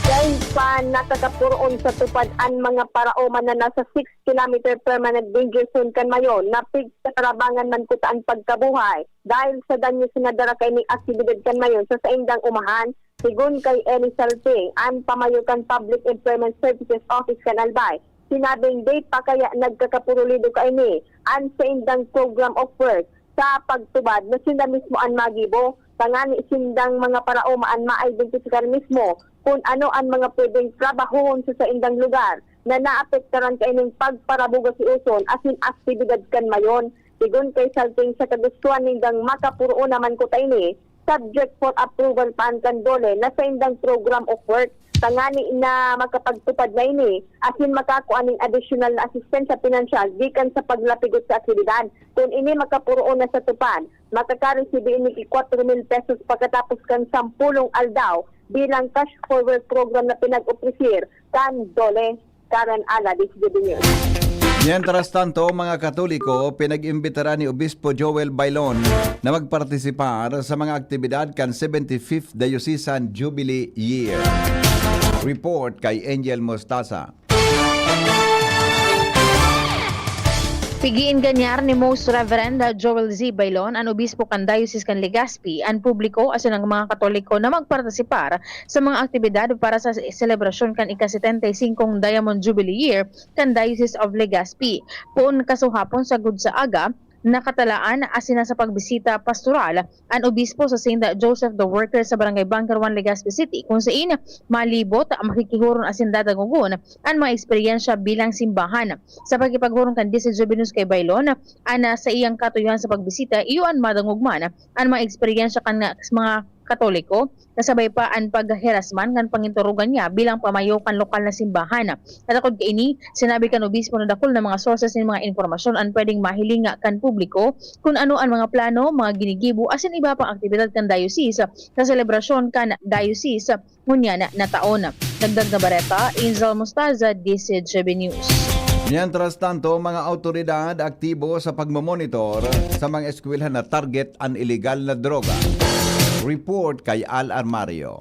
Dai pa nakakapuroon sa tupad an mga paraoma na nasa six kilometer permanent danger zone kan Mayon, na pigtarabangan man kuta an pagkabuhay dahil sa danyos na dara kaining aktibidad kan Mayon sa saindang umahan. Sigon kay Eli Salting, an pamayo kan Public Employment Services Office kan Albay, sinabing dai pa kaya nagkakapurulido kaini an saindang program of work sa pagtubad na sinda mismo an magibo, tangani sindang mga paraoma an ma-identifikar mismo kun ano an mga pwedeng trabahohon sa saindang lugar na naapektaran kaining pagparabuga si uson asin aktibidad kan Mayon. Sigon kay Salting, sa kagustuhan nindang makapuroon naman kuta ini, subject for approval pa an kan DOLE na saindang program of work tangani na makapagtupad na ini asin makakua nin adisyonal na asistensya pinansyal gikan sa paglapigot sa aktibidad. Kun ini makapuroon na sa tupad, makakaresibi ini ki kwatro mil pesos pagkatapos kan sampolong aldaw bilang cash for work program na pinag-opresir kan DOLE. Karen Ala, D C G B News. Mientras tanto, mga Katoliko, pinag-imbitaran ni Obispo Joel Bailon na magpartisipar sa mga aktibidad kan seventy-fifth Diocesan Jubilee Year. Report kay Angel Mostaza. Pig-iinganyar ni Most Reverend Joel Z. Bailon, an obispo kan Diocese kan Legazpi, an publiko asin an mga Katoliko na magpartisipar sa mga aktibidad para sa selebrasyon kan ika-setenta y singkong Diamond Jubilee Year kan Diocese of Legazpi. Poon kasuhapon sagkod sa aga, nakatalaan asin nasa pagbisita pastoral an obispo sa Saint Joseph the Worker sa Barangay Bunker One, Legazpi City, kun sain malibot, makikihoron asin dadangogon an mga eksperyensya bilang simbahan. Sa pakikipaghoron kan D C G B News kay Bailon, an, ah, saiyang katuyohan sa pagbisita, iyo an madangog man an mga eksperyensya kan mga Katoliko, kasabay pa an pagherasman kan panginturugan niya bilang pamayo kan lokal na simbahan. Katakod kaini, sinabi kan obispo na dakul na mga sources nin mga impormasyon an pwedeng mahiling kan publiko kun ano an mga plano, mga ginigibo asin iba pang aktibidad kan diocese sa selebrasyon kan diocese ngunyan na taon. Dagdag na bareta, Angel Mostaza, D C G B News. Mientras tanto, mga awtoridad aktibo sa pagmomonitor sa mga eskwelahan na target an iligal na droga. Report kay Al Armario.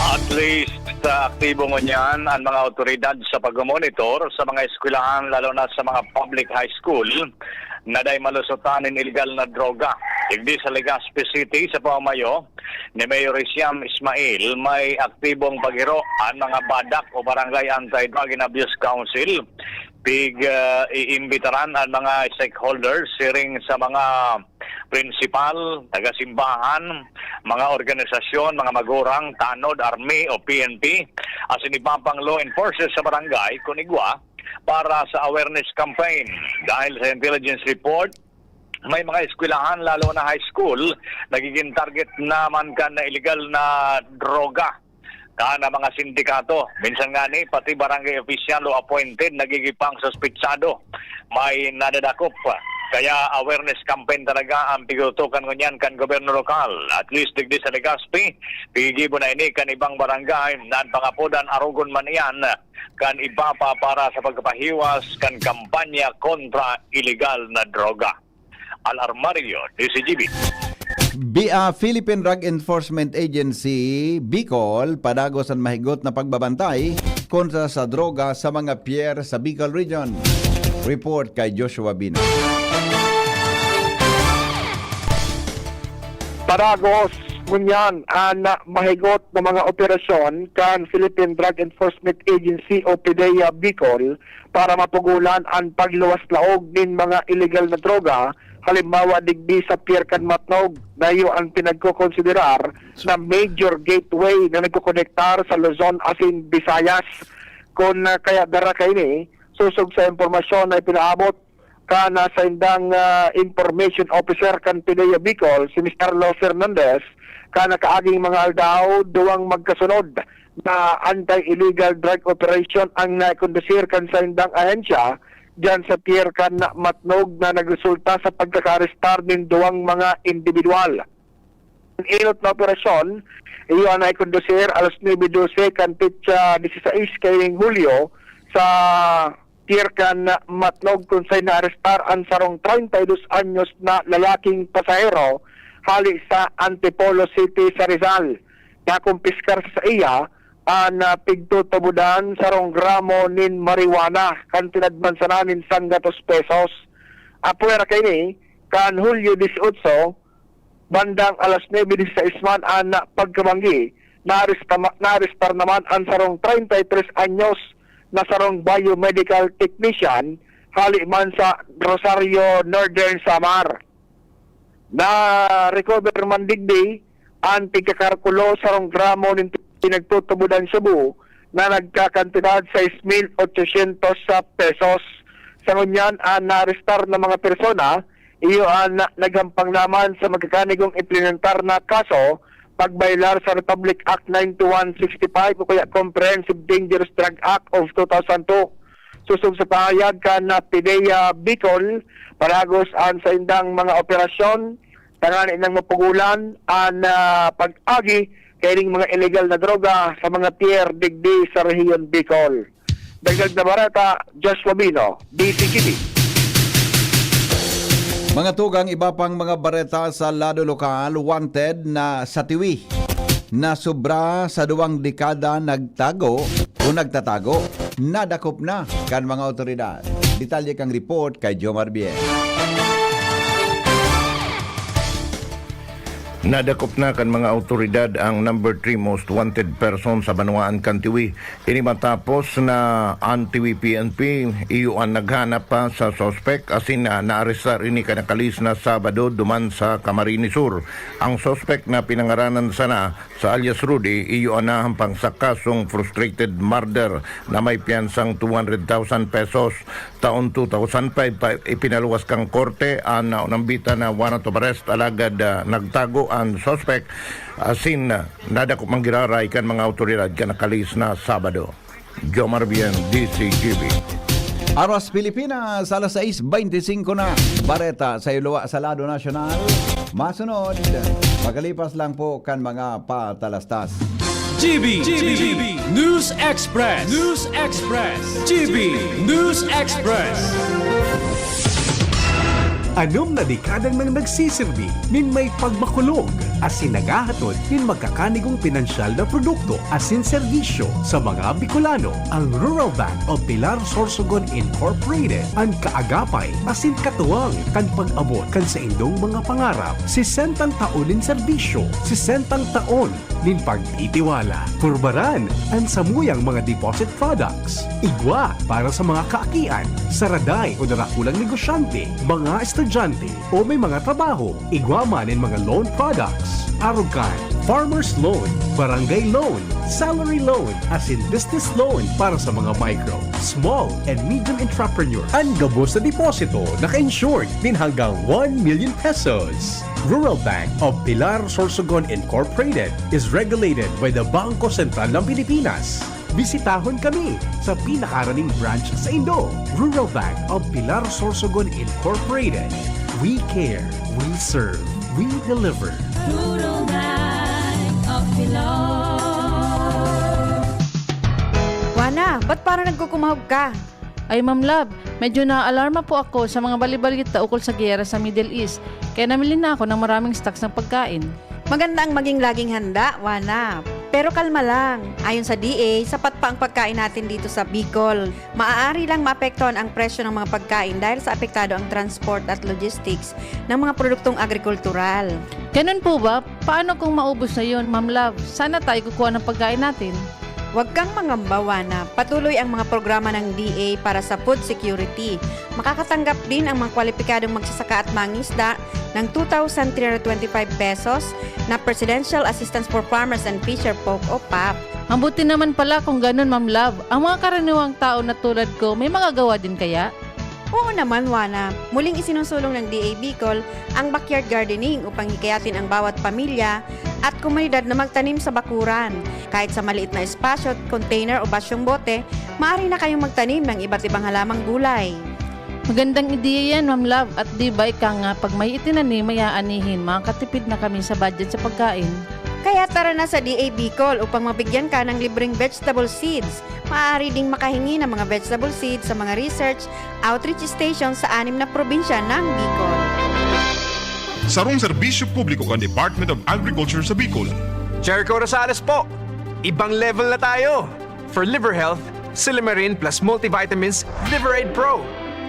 At least, sa aktibo ngunyan an mga awtoridad sa pagmomonitor sa mga eskwelahan, lalo na sa mga public high school, na dai malusotan nin iligal na droga. Digdi sa Legazpi City, sa pamamayo ni Mayor Riciam Ismail, may aktibong paghiro an mga BADAC o Barangay Anti-Drug and Abuse Council. Pig, ah, iimbitaran an mga stakeholders, siring sa mga prinsipal, taga-simbahan, mga organisasyon, mga magurang, tanod, army o P N P, asin iba pang law enforcers sa barangay kun igwa, para sa awareness campaign. Dahil sa intelligence report, may mga eskwelahan, lalo na high school, nagiging target naman kan na iligal na droga. Kan na mga sindikato, minsan ngani, pati barangay opisyal o appointed, nagigipang suspitsado. May nadadakop. Kaya awareness campaign talaga ang pigtutukan ngunyan kan gobyerno lokal. At least digdi sa Legazpi, pigigibo na ini kan ibang barangay na an pangapodan arogon man iyan kan iba pa para sa pagpapahiwas kan kampanya kontra iligal na droga. Al Armario, D C G B. Bi-, ah, Philippine Drug Enforcement Agency, Bicol, padagos an mahigot na pagbabantay kontra sa droga sa mga pier sa Bicol Region. Report kay Joshua Bino. Padagos ngunyan an mahigot na mga operasyon kan Philippine Drug Enforcement Agency o PDEA Bicol para mapugulan an pagluwas laog nin mga iligal na droga, halimbawa digdi sa Pier kan Matnog, na iyo an pinagkokonsiderar na major gateway na nagkokonektar sa Luzon asin Visayas. Kun, ah, kaya dara kaini, sosog sa impormasyon na ipinaabot kan, ah, saindang, ah, information officer kan PDEA Bicol, si Mister Lo Fernandez, kan nakaaging mga aldaw, duwang magkasunod na anti-illegal drug operation ang naikondusir kan saindang ahensya diyan sa Pier kan Matnog na nagresulta sa pagkakaarestar nin duwang mga indibidwal. An enot na operasyon, iyo an naikondusir alas nuebe dose kan petsa disisais kaining Hulyo sa Pier kan Matnog, kun saen naarestar an sarong treinta y dos anyos na lalaking pasahero hale sa Antipolo City sa Rizal. Nakumpiskar sa saiya an, ah, pigtutubodan sarong gramo nin marijuana, kantidad man sana nin sanggatos pesos. Apwera kaini, kan Hulyo dieciocho, bandang alas nuebe disisais man an pagkabanggi, naaresta-, naarestar naman an sarong treinta y tres anyos na sarong biomedical technician hale man sa Rosario, Northern Samar. Na-recover man digdi an tigkakarkulo sarong gramo nin pinagtutubodan shabu na nagkakantidad sais mil ochosyentos pesos. Sa ngunyan, an naarestar na mga persona, iyo an naghampang naman sa magkakanigong implementar na kaso, pagbayolar sa Republic Act nine two one sixty-five o kaya Comprehensive Dangerous Drug Act of two thousand two. Sosog sa pahayag kan, ah, PDEA Bicol, padagos an saindang mga operasyon tanganing mapugulan an, ah, pag-agi kaining mga iligal na droga sa mga pier digdi sa Rehiyon Bicol. Dagdag na bareta, Joshua Bino, D C T V. Mga tugang, iba pang mga bareta sa lado lokal, wanted na sa Tiwi. Na sobra sa duwang dekada nagtago o nagtatago, nadakop na kan mga awtoridad. Detalye kan report kay Jomar Bien. Nadakop na kan mga awtoridad ang number three most wanted person sa banwaan kan Tiwi. Ini matapos na an Tiwi P N P iyo an naghanap pa sa suspek asin na naarestar ini kan nakalis na Sabado duman sa Camarines Sur. Ang suspek na pinangaranan sana sa alias Rudy, iyo an nahampang sa kasong frustrated murder na may piyansang two hundred thousand pesos. Taon two thousand five pa ipinaluwas kan korte an naunambitan na warrant of arrest, alagad, ah, nagtago an suspek asin, ah, nadakop man giraray kan mga awtoridad kan nakalis na Sabado. Jomar Bien, D C G B. Aras Pilipinas, alas sais beintisinko na. Bareta sa Iloa sa lado nasyonal. Masunod, magalipas lang po kan mga patalastas. G B, G B, News Express, News Express, G B News Express. Anom na dekada nang nagsisirbi nin may pagmakulog asin naghahatod nin magkakanigong pinansyal na produkto asin serbisyo sa mga Bicolano. Ang Rural Bank of Pilar Sorsogon Incorporated, an kaagapay asin katuwang kan pag-abot kan saindong mga pangarap. Sesentang taon nin serbisyo, sesentang taon nin pagtitiwala. Purbaran an samuyang mga deposit products. Igwa para sa mga kaakian, saraday o darakulang negosyante, mga estudyante o may mga trabaho. Igwa man nin mga loan products. Arog kan farmer's loan, barangay loan, salary loan, asin business loan para sa mga micro, small, and medium entrepreneur. An gabos na deposito naka-insured nin hanggang one million pesos. Rural Bank of Pilar Sorsogon Incorporated is regulated by the Bangko Sentral ng Pilipinas. Bisitahon kami sa pinakaraning branch saindo. Rural Bank of Pilar Sorsogon Incorporated. We care, we serve, we deliver. Rural Bank of Pilar. Wana, ba't parang nagkukumahog ka? Ay, Ma'am Love, medyo naaalarma po ako sa mga balibalita ukol sa giyera sa Middle East, kaya namili na ako ng maraming stocks ng pagkain. Maganda ang maging laging handa, Wana. Pero kalma lang. Ayon sa D A, sapat pa ang pagkain natin dito sa Bicol. Maaari lang maapektuhan ang presyo ng mga pagkain dahil sa apektado ang transport at logistics ng mga produktong agrikultural. Ganun po ba? Paano kung maubos na yun, Ma'am Love? Saan na tayo kukuha ng pagkain natin? Huwag kang mangamba, Wana. Patuloy ang mga programa ng D A para sa food security. Makakatanggap din ang mga kwalipikadong magsasaka at mangisda ng two thousand three hundred twenty-five pesos na Presidential Assistance for Farmers and Fisher Folk o pap. Mabuti naman pala kung ganun, Ma'am Love. Ang mga karaniwang tao na tulad ko, may magagawa din kaya? Oo naman, Wana. Muling isinusulong ng D A Bicol ang backyard gardening upang hikayatin ang bawat pamilya at komunidad na magtanim sa bakuran. Kahit sa maliit na espasyo, container o basyong bote, maaari na kayong magtanim ng iba't ibang halamang gulay. Magandang ideya yan, Ma'am Love. At di ba ika nga, pag may itinanim, may aanihin, makakatipid na kami sa budget sa pagkain. Kaya tara na sa D A Bicol upang mabigyan ka ng libreng vegetable seeds. Maaari ding makahingi ng mga vegetable seeds sa mga research outreach station sa anim na probinsya ng Bicol. Sarong serbisyo publiko kan Department of Agriculture sa Bicol. Jericho Rosales po! Ibang level na tayo! For liver health, Silimarin plus multivitamins Liver Aid Pro.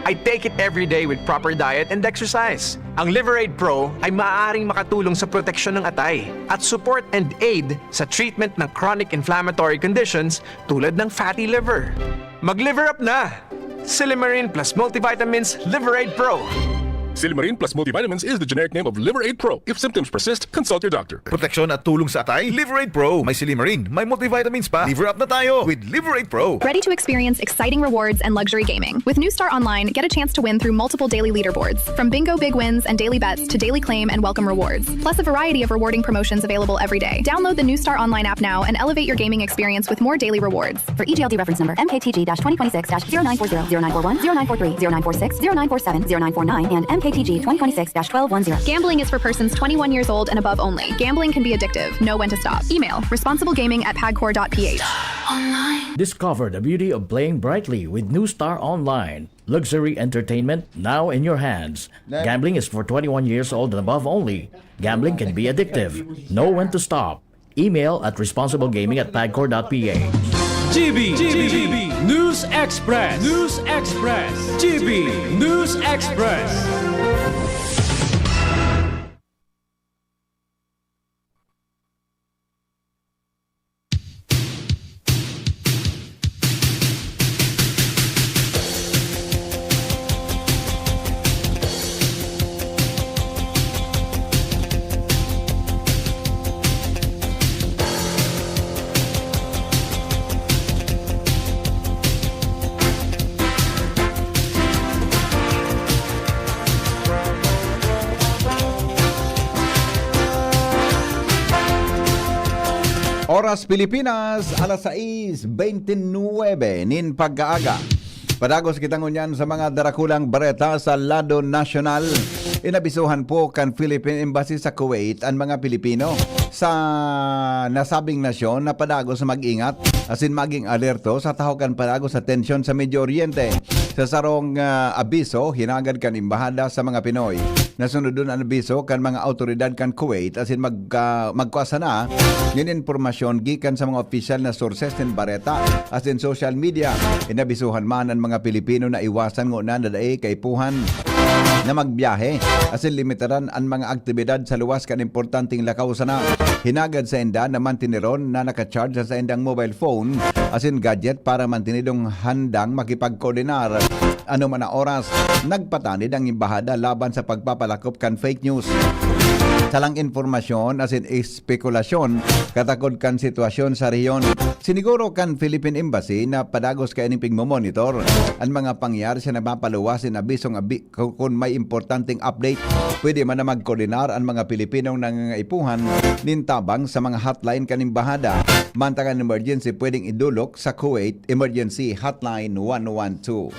I take it every day with proper diet and exercise. Ang Liver Aid Pro ay maaaring makatulong sa proteksyon ng atay at support and aid sa treatment ng chronic inflammatory conditions tulad ng fatty liver. Mag-liver up na! Silimarin plus multivitamins Liver Aid Pro. Silimarin plus multivitamins is the generic name of Liver Aid Pro. If symptoms persist, consult your doctor. Proteksyon at tulong sa atay, Liver Aid Pro. May silimarin, may multivitamins pa. Liver up na tayo with Liver Aid Pro. Ready to experience exciting rewards and luxury gaming? With New Star Online, get a chance to win through multiple daily leaderboards, from bingo big wins and daily bets to daily claim and welcome rewards, plus a variety of rewarding promotions available every day. Download the New Star Online app now and elevate your gaming experience with more daily rewards. For E G L D reference number M K T G twenty twenty-six dash zero nine four zero, zero nine four one, zero nine four three, zero nine four six, zero nine four seven, zero nine four nine, and M K T G twenty twenty-six dash twelve one zero. Gambling is for persons twenty-one years old and above only. Gambling can be addictive. Know when to stop. Email responsiblegaming at pagcor dot P H. Discover the beauty of playing brightly with New Star Online. Luxury entertainment now in your hands. Gambling is for twenty-one years old and above only. Gambling can be addictive. Know when to stop. Email at responsiblegaming at pagcor dot P H. G B, G B, News Express, News Express, G B News Express. Oras Pilipinas, alas sais bente nuebe nin pagkaaga. Padagos kita ngunyan sa mga darakulang bareta sa lado nasyonal. Inabisohan po kan Philippine Embassy sa Kuwait an mga Pilipino sa nasabing nasyon na padagos na mag-ingat asin maging alerto sa tahaw kan padagos na tensyon sa Medio Oriente. Sa sarong, ah, abiso, hinagad kan embahada sa mga Pinoy na sunodon an abiso kan mga awtoridad kan Kuwait asin mag-, ah, magkua sana nin impormasyon gikan sa mga opisyal na sources nin bareta asin social media. Inabisuhan man an mga Pilipino na iwasan ngona na dai kaipuhan na magbiyahe asin limitaran an mga aktibidad sa luwas kan importanteng lakaw sana. Hinagad sainda na mantineron na naka-charge an saindang mobile phone asin gadget para mantinidong handang makipagkoordinar anoman na oras. Nagpatanid ang embahada laban sa pagpapalakop kan fake news, salang impormasyon asin espekulasyon katakod kan sitwasyon sa rehiyon. Siniguro kan Philippine Embassy na padagos kaining pigmomonitor an mga pangyayari sa nagpapaluwas nin abisong abi-, ku-, kun may importanteng update. Pwede man na magkoordinar an mga Pilipinong nangangaipuhan nin tabang sa mga hotline kan embahada. Mantang an emergency pwedeng idolok sa Kuwait Emergency Hotline one one two.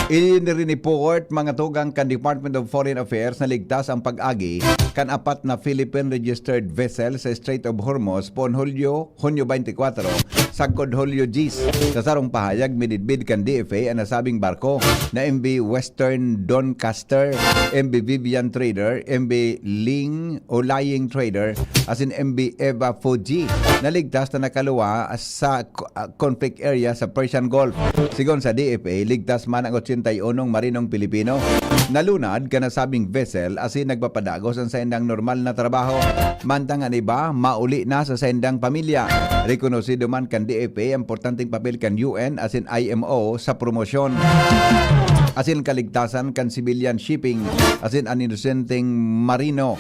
Irinireport mga tugang kan Department of Foreign Affairs na ligtas ang pag-agi kan apat na Philippine registered vessel sa Strait of Hormuz poon Hulyo, Hunyo twenty-four, sagkod Hulyo diyes. Sa sarong pahayag, mididbid kan D F A an nasabing barko na M V Western Doncaster, M V Vivian Trader, M V Ling o Lying Trader, asin M V Eva Fuji na ligtas na nakaluwa sa ah, conflict area sa Persian Gulf. Sigon sa D F A, ligtas man ang ochenta y unong marinong Pilipino na lunad kan nasabing vessel asin nagpapadagos an saindang normal na trabaho. Mantang an iba, mauli na sa saindang pamilya. Rekonosido man kan D F A ang importanteng papel kan U N asin I M O sa promosyon asin kaligtasan kan civilian shipping asin an inosenteng marino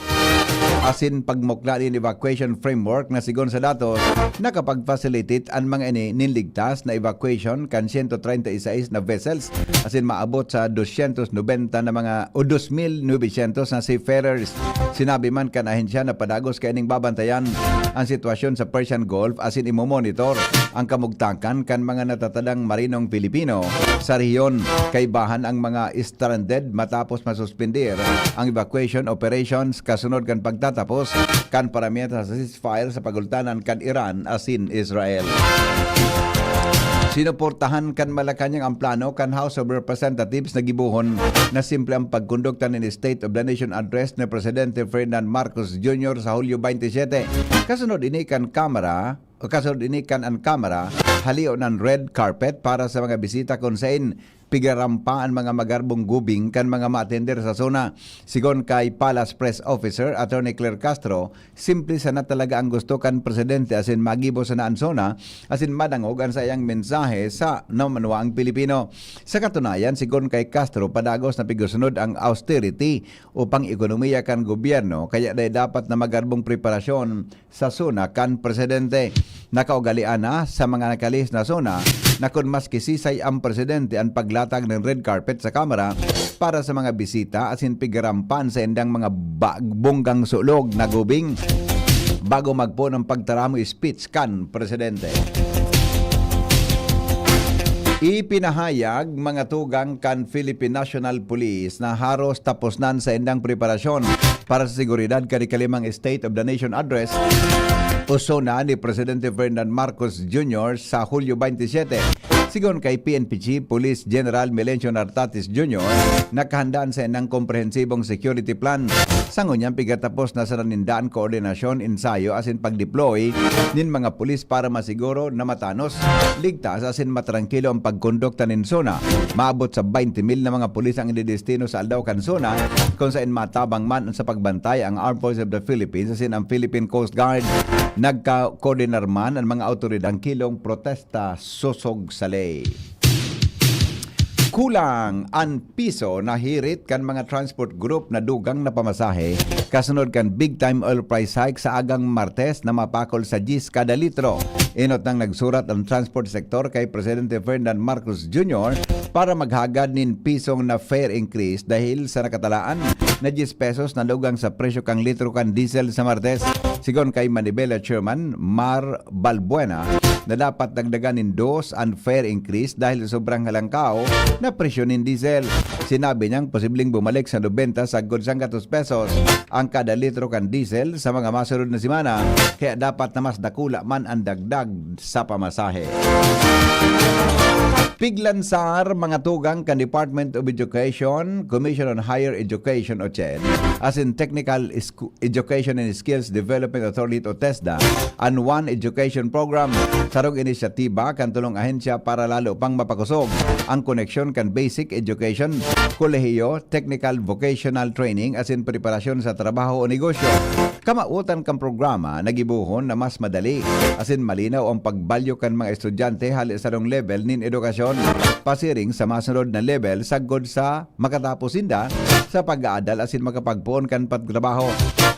asin pagmukla nin evacuation framework na sigon sa datos, nakapag-facilitate an mga ini nin ligtas na evacuation kan siyento treinta y seis na vessels asin maabot sa dosyentos nobenta na mga o dos mil novecientos na seafarers. Sinabi man kan ahensya na padagos kaining babantayan ang sitwasyon sa Persian Gulf asin imomonitor ang kamugtakan kan mga natatadang marinong Pilipino sa rehiyon. Kaibahan ang mga stranded matapos masuspender ang evacuation operations kasunod kan pagtatapos kan paramihan sa ceasefire sa pagultanan kan Iran asin Israel. Sinuportahan kan Malacañang ang plano kan House of Representatives na gibohon na simple ang pagkondukta nin State of the Nation Address ni Presidente Ferdinand Marcos Junior sa Hulyo twenty-seven. Kasunod ini kan Kamara, o kasunod ini kan an Kamara, halion an red carpet para sa mga bisita kun sain pigarampa an mga magarbong gubing kan mga maatender sa SONA. Sigon kay Palace Press Officer Attorney Claire Castro, simple sana talaga ang gusto kan presidente asin magibo sana an SONA asin madangog an saiyang mensahe sa namanwaang Pilipino. Sa katunayan, sigon kay Castro, padagos na pigusunod ang austerity o pang-ekonomiya kan gobyerno, kaya dai dapat na magarbong preparasyon sa SONA kan presidente. Nakaugalian na sa mga nakalihis na SONA na kun maski sisay ang presidente an paglatag nin red carpet sa Kamara para sa mga bisita asin pigarampan sa indang mga ba-, bonggang sulog na gubing bago magpoon ang pagtaramo speech kan presidente. Ipinahayag mga tugang kan Philippine National Police na haros tapos nan sa indang preparasyon para sa seguridad kan ikalimang State of the Nation Address o SONA ni Presidente Ferdinand Marcos Junior sa Hulyo twenty-seven. Sigon kay P N P Chief Police General Melencio Nartatis Junior, nakahandaan sa indang komprehensibong security plan. Sa ngunyan, pigatapos na sana ninda an koordinasyon, ensayo asin pag-deploy nin mga pulis para masiguro na matanos, ligtas asin matrangkilo ang pagkondukta nin SONA. Maabot sa twenty mil na mga pulis ang idedestino sa aldaw kan SONA, kung sain matabang man sa pagbantay ang Armed Forces of the Philippines asin ang Philippine Coast Guard. Nagkakoordinar man ang mga awtoridad kilong protesta sosog sa ley. Kulang an piso na hirit kan mga transport group na dugang na pamasahe kasunod kan big time oil price hike sa agang Martes na mapakol sa diyes kada litro. Enot nang nagsurat ang transport sector kay Presidente Ferdinand Marcos Junior para maghagad nin pisong na fare increase dahil sa nakatalaan na diyes pesos na dugang sa presyo kan litro kan diesel sa Martes. Sigon kay Manibela Chairman Mar Balbuena, na dapat dagdagan nin dos an fare increase dahil sa sobrang halangkaw na presyo nin diesel. Sinabi niyang posibleng bumalik sa nobenta sagkod sanggatos pesos ang kada litro kan diesel sa mga masunod na semana, kaya dapat na mas dakula man ang dagdag sa pamasahe. Piglansar mga tugang kan Department of Education, Commission on Higher Education o CHED, asin Technical Sku-, Education and Skills Development Authority o TESDA, an One Education Program, sarong inisyatiba kan tulong ahensya para lalo pang mapakosog ang koneksyon kan basic education, kolehiyo, technical vocational training asin preparasyon sa trabaho o negosyo. Kamawotan kan programa na gibohon na mas madali asin malinaw ang pagbalyo kan mga estudyante hali sa sarong level nin edukasyon pasiring sa masunod na level sagkod sa makatapos sinda sa pag-aadal asin makapagpoon kan pagtrabaho.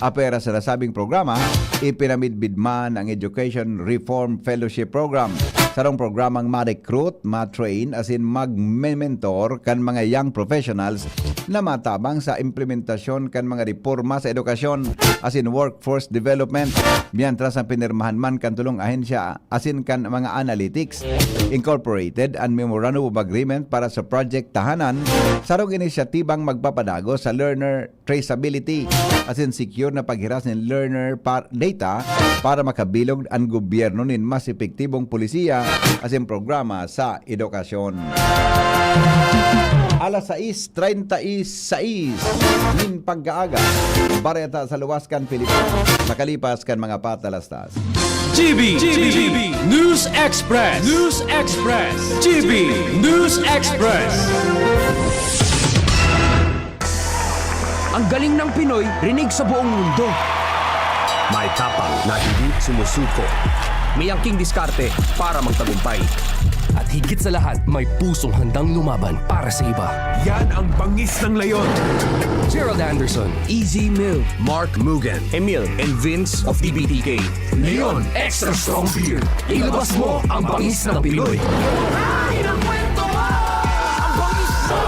Apwera sa nasabing programa, ipinamidbid man ang Education Reform Fellowship Program, sarong programang ma-recruit, ma-train asin magme-mentor kan mga young professionals na matabang sa implementasyon kan mga reporma sa edukasyon asin workforce development, mientras na pinirmahan man kan tulong ahensya asin kan mga Analytics Incorporated an Memorandum of Agreement para sa Project Tahanan, sarong inisyatibang magpapadagos sa learner traceability asin secure na paghiras nin learner par-, data para makabilog an gobyerno nin mas epektibong polisiya asin programa sa edukasyon. Alas sais treinta y seis nin pagkaaga, bareta sa luwas kan Pilipinas, makalipas kan mga patalastas. G B, G B, News Express, News Express, G B News Express. Ang galing ng Pinoy, rinig sa buong mundo. May tapang na hindi sumusuko. May angking diskarte para magtagumpay. At higit sa lahat, may pusong handang lumaban para sa iba. Yan ang bangis ng leon. Gerald Anderson, Easy Mill, Mark Mugen, Emil, and Vince of D B T K. Leon Extra Strong Beer. Ilabas mo ang bangis ng Pinoy. Ang bangis mo!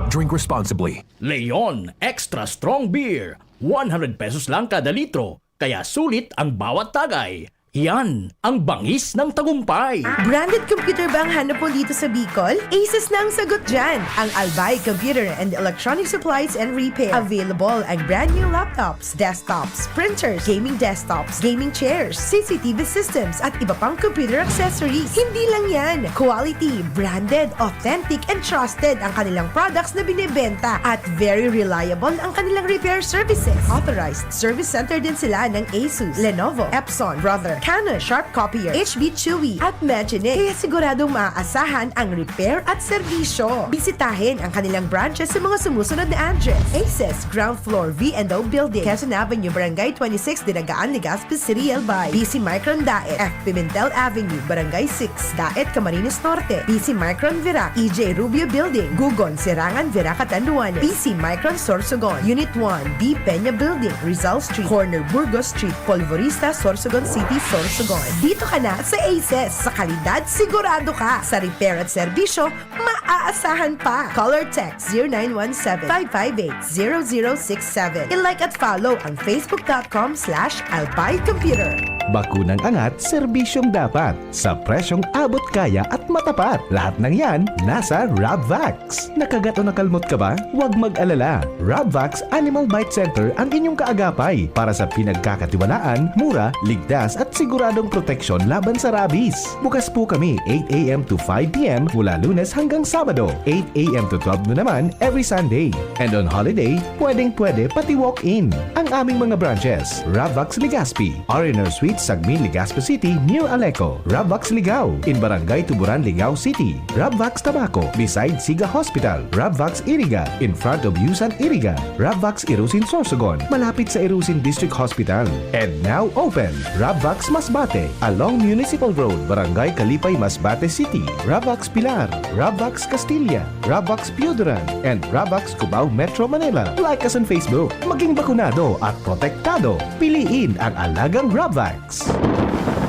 Drink responsibly. Leon Extra Strong Beer, one hundred pesos lang kada litro, kaya sulit ang bawat tagay. Yan ang bangis ng tagumpay. Branded computer ba ang hanap mo dito sa Bicol? Asus na ang sagot dyan. Ang Albay Computer and Electronic Supplies and Repair. Available ang brand new laptops, desktops, printers, gaming desktops, gaming chairs, C C T V systems, at iba pang computer accessories. Hindi lang yan. Quality, branded, authentic, and trusted ang kanilang products na binebenta. At very reliable ang kanilang repair services. Authorized service center din sila ng Asus, Lenovo, Epson, Brother, Canon, Sharp Copier, H B Chewy, at Magine. Kaya siguradong maaasahan ang repair at serbisyo. Bisitahin ang kanilang branches sa mga sumusunod na address: Aces, ground floor, V and O Building, Quezon Avenue, Barangay twenty-six, Dinagaan, Legazpi City, Albay. B C Micron Daet, F Pimentel Avenue, Barangay six, Daet, Camarines Norte. B C Micron Virac, E J Rubio Building, Gugon, Serangan, Virac, Catanduanes. B C Micron Sorsogon, Unit one, B Peña Building, Rizal Street, corner Burgos Street, Polvorista, Sorsogon City, Sorsogon. Dito ka na sa Aces. Sa kalidad, sigurado ka. Sa repair at serbisyo, maaasahan pa. Call or text zero nine one seven, five five eight, zero zero six seven. I-like at follow ang facebook dot com slash albay computer. Bakunang angat, serbisyong dapat, sa presyong abot kaya at matapat. Lahat ng yan, nasa Rabvax. Nakagat o nakalmot ka ba? Huwag mag-alala. Rabvax Animal Bite Center ang inyong kaagapay para sa pinagkakatiwalaan, mura, ligtas at siguradong proteksyon laban sa rabies. Bukas po kami eight a m to five p m mula Lunes hanggang Sabado, eight a m to twelve noon naman every Sunday. And on holiday, pwedeng-pwede pati walk-in. Ang aming mga branches: Rabvax Legazpi, R and R Suite, Sagmin, Legazpi City, near Aleco; Rabvax Ligao, in Barangay Tuburan, Ligao City; Rabvax Tabaco, beside Siga Hospital; Rabvax Iriga, in front of Yusan Iriga; Rabvax Irusin, Sorsogon, malapit sa Irusin District Hospital. And now open, Rabvax Masbate, along Municipal Road, Barangay Kalipay, Masbate City; Rabvax Pilar, Rabvax Castilla, Rabvax Pioduran, and Rabvax Cubao, Metro Manila. Like us on Facebook. Maging bakunado at protektado. Piliin ang alagang Rabvax.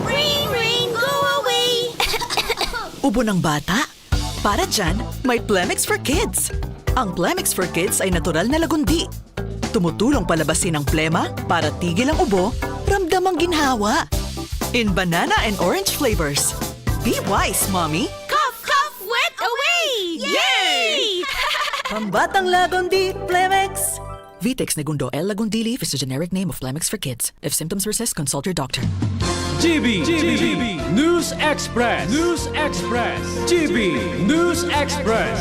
Ring, ring, go away! Ubo ng bata? Para dyan, may Plemex for Kids. Ang Plemex for Kids ay natural na lagundi. Tumutulong palabasin ang plema para tigil ang ubo, ramdam ang ginhawa. in banana and orange flavors. Be wise, Mommy! Cough, cough, wet away! Yay! Pambatang Lagon Di Plemex! Vitex Negundo L. Lagundili is the generic name of Plemex for kids. If symptoms persist, consult your doctor. G B, G B, News Express, News Express, G B News Express.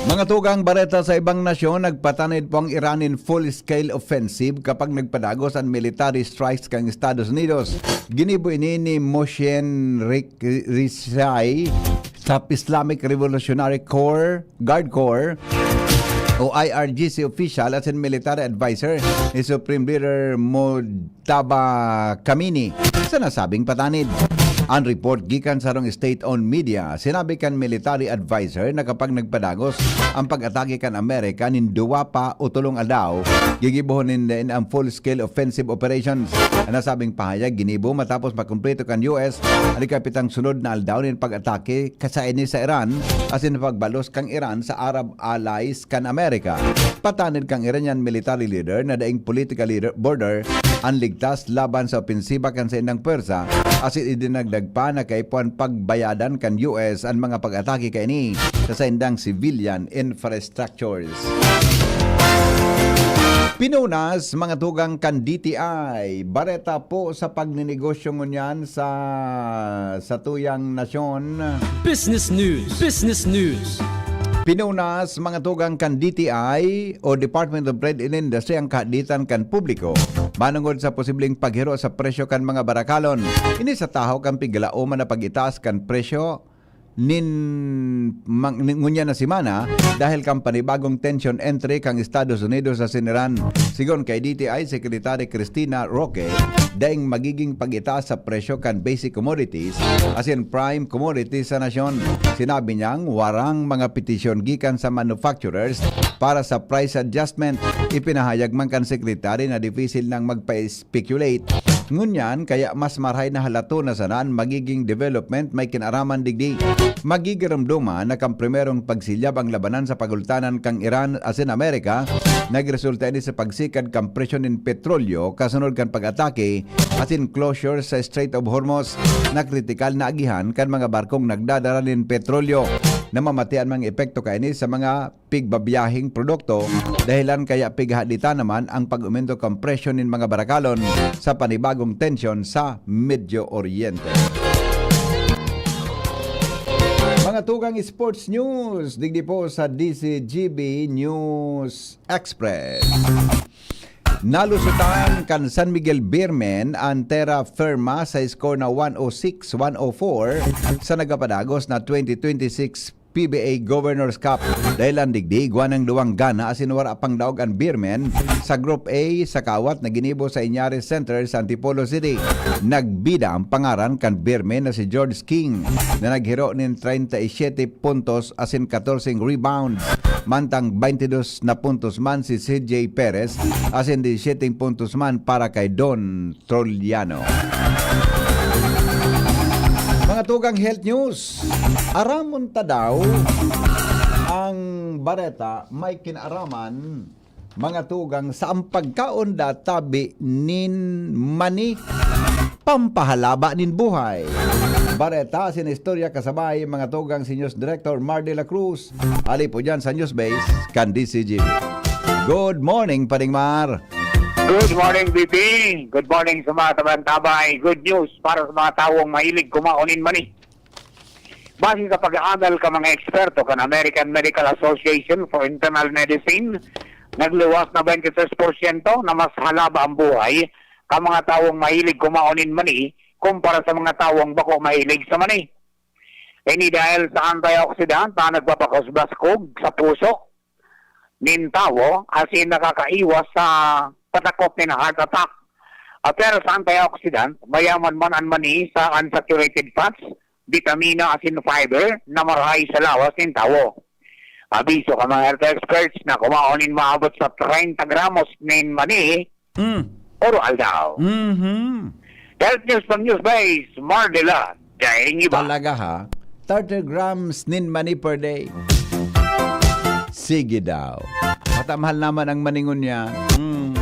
Mga tugang bareta sa ibang nasyon, nagpatanid po ang Iran in full-scale offensive kapag nagpadagos an military strikes kan Estados Unidos. Ginibo ini ni Mohsen Rik- Rizai sa Islamic Revolutionary Corps, Guard Corps, o I R G C official asin military advisor ni Supreme Leader Mojtaba Khamenei sa nasabing patanid. An report gikan sa sarong state-owned media, sinabi kan military advisor na kapag nagpadagos ang pag-atake kan Amerika nin duwa pa o tolong aldaw, gigibohon ninda an full-scale offensive operations. An nasabing pahayag ginibo matapos makumpleto kan U S an ikapitang sunod na aldaw nin pag-atake kasaini sa Iran asin pagbalos kan Iran sa Arab allies kan Amerika. Patanid kan Iranian military leader na daing political leader border an ligtas laban sa opensiba kan saindang pwersa, asin idinagdag pa na kaipuhan pagbayadan kan U S an mga pag-atake kaini sa saindang civilian infrastructures. Pinunas, mga tugang kan D T I, bareta po sa pagninegosyo ngunyan sa satuyang nasyon. Business News, Business News. Pinunas, mga tugang kan D T I o Department of Trade and Industry ang kahaditan kan publiko manungod sa posibleng paghiro sa presyo kan mga barakalon. Ini sa tahaw kan piglaoman na pag-itaas kan presyo nin mang, nin, ngunyan na semana dahil kan panibagong tension entre kan Estados Unidos asin Iran. Sigon kay D T I Secretary Cristina Roque, daing magiging pag-itaas sa presyo kan basic commodities asin prime commodities sa nasyon. Sinabi niyang warang mga petisyon gikan sa manufacturers para sa price adjustment. Ipinahayag man kan secretary na dipisil nang magpa-speculate ngunyan, kaya mas marahay na halaton na sana an magiging development may kinaraman digdi. Magigiromdoman na kan primerong pagsilyab ang labanan sa pagultanan kan Iran asin Amerika. Nagresulta ini sa pagsikad kan presyo nin petrolyo kasunod kan pag-atake asin closure sa Strait of Hormuz na kritikal na agihan kan mga barkong nagdadara nin petrolyo. Namamatian man ang epekto kaini sa mga pigbabiyaheng produkto, dahilan kaya pighahaditan naman ang pag-umento kan presyo nin mga barakalon sa panibagong tensyon sa Medio Oriente. Mga tugang sports news digdi po sa D C G B News Express. Nalusutan kan San Miguel Beermen ang Terra Firma sa score na one oh six one oh four sa nagapadagos na twenty twenty-six P B A Governor's Cup. Dahilan digdi, igwa nang duwang gana asin wara pang daog an Beermen sa Group A sa kawat na ginibo sa Iñares Center sa Antipolo City. Nagbida ang pangaran kan Beermen na si George King na naghiro nin treinta y siete puntos asin katorse rebounds, mantang baintidos na puntos man si C J Perez asin disisiyete puntos man para kay Don Trolliano. Mga tugang health news, aramon ta daw ang bareta may kinaraman, mga tugang, sa ang pagkaon da tabi nin mani pampahalaba nin buhay. Bareta sin istorya kasabay, mga tugang, si News Director Mar de la Cruz. Ali po dyan sa News Base kan D C G. Good morning, Paring Mar. Good morning, B P. Good morning sa mga tabantabay. Good news para sa mga tawong mahilig kumaon nin mani. Base sa pag-aamal ka mga eksperto kan American Medical Association for Internal Medicine, nagluwas na twenty-three porsyento na mas halaba ang buhay ka mga tawong mahilig kumaon nin mani kumpara sa mga tawong bako mahilig sa mani. Ini dahil sa antioxidant na nagpapakusbaskog sa puso nin tawo, asin nakakaiwas sa patakop nin heart attack. Apwera sa antioxidant, mayaman man an mani sa unsaturated fats, bitamina asin fiber na marahay sa lawas nin tawo. Abiso ka mga health experts na kumaon nin maabot sa treinta gramos nin mani Mm. oro aldaw. Mhm. Health News from News Base, Mardela, daing iba. Talaga ha? Thirty grams nin mani per day. Sige daw. Matamahal naman ang maningon niya. Mm.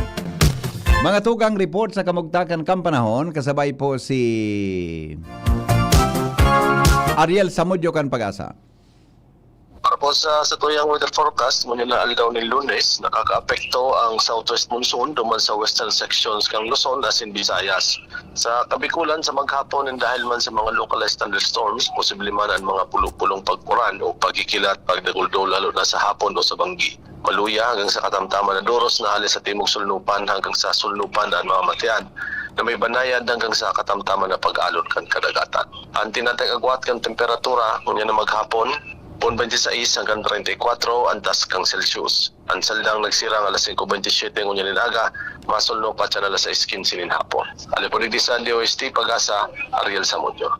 Mga tugang report sa kamugtakan kan panahon, kasabay po si Ariel Samudyo kan Pag-asa. Para po sa satuyang weather forecast, ngunyan na aldaw nin Lunes, nakakaapekto ang southwest monsoon duman sa western sections kan Luzon asin Visayas. Sa Kabikulan, sa maghapon, nin dahil man sa mga localized thunderstorms, posible man ang mga pulo-pulong pag-uran o pagkikilat, pagdaguldol, lalo na sa hapon o sa banggi. Maluya hanggang sa katamtaman na doros na hali sa timog sulnupan hanggang sa sulnupan na an mga matian na may banayad hanggang sa katamtaman na pag-alon kan kadagatan. An tinatay agwat kan temperatura, ngunyan na maghapon, pon twenty-six hanggang treinta y cuatro an tasgang Celsius. An saldang nagsirang alas singko bentisiete ngunyan nin aga, masulno pa siya alas sais kinse nin hapon. Hali po digdi sa D O S T Pag-asa, Ariel Samudio.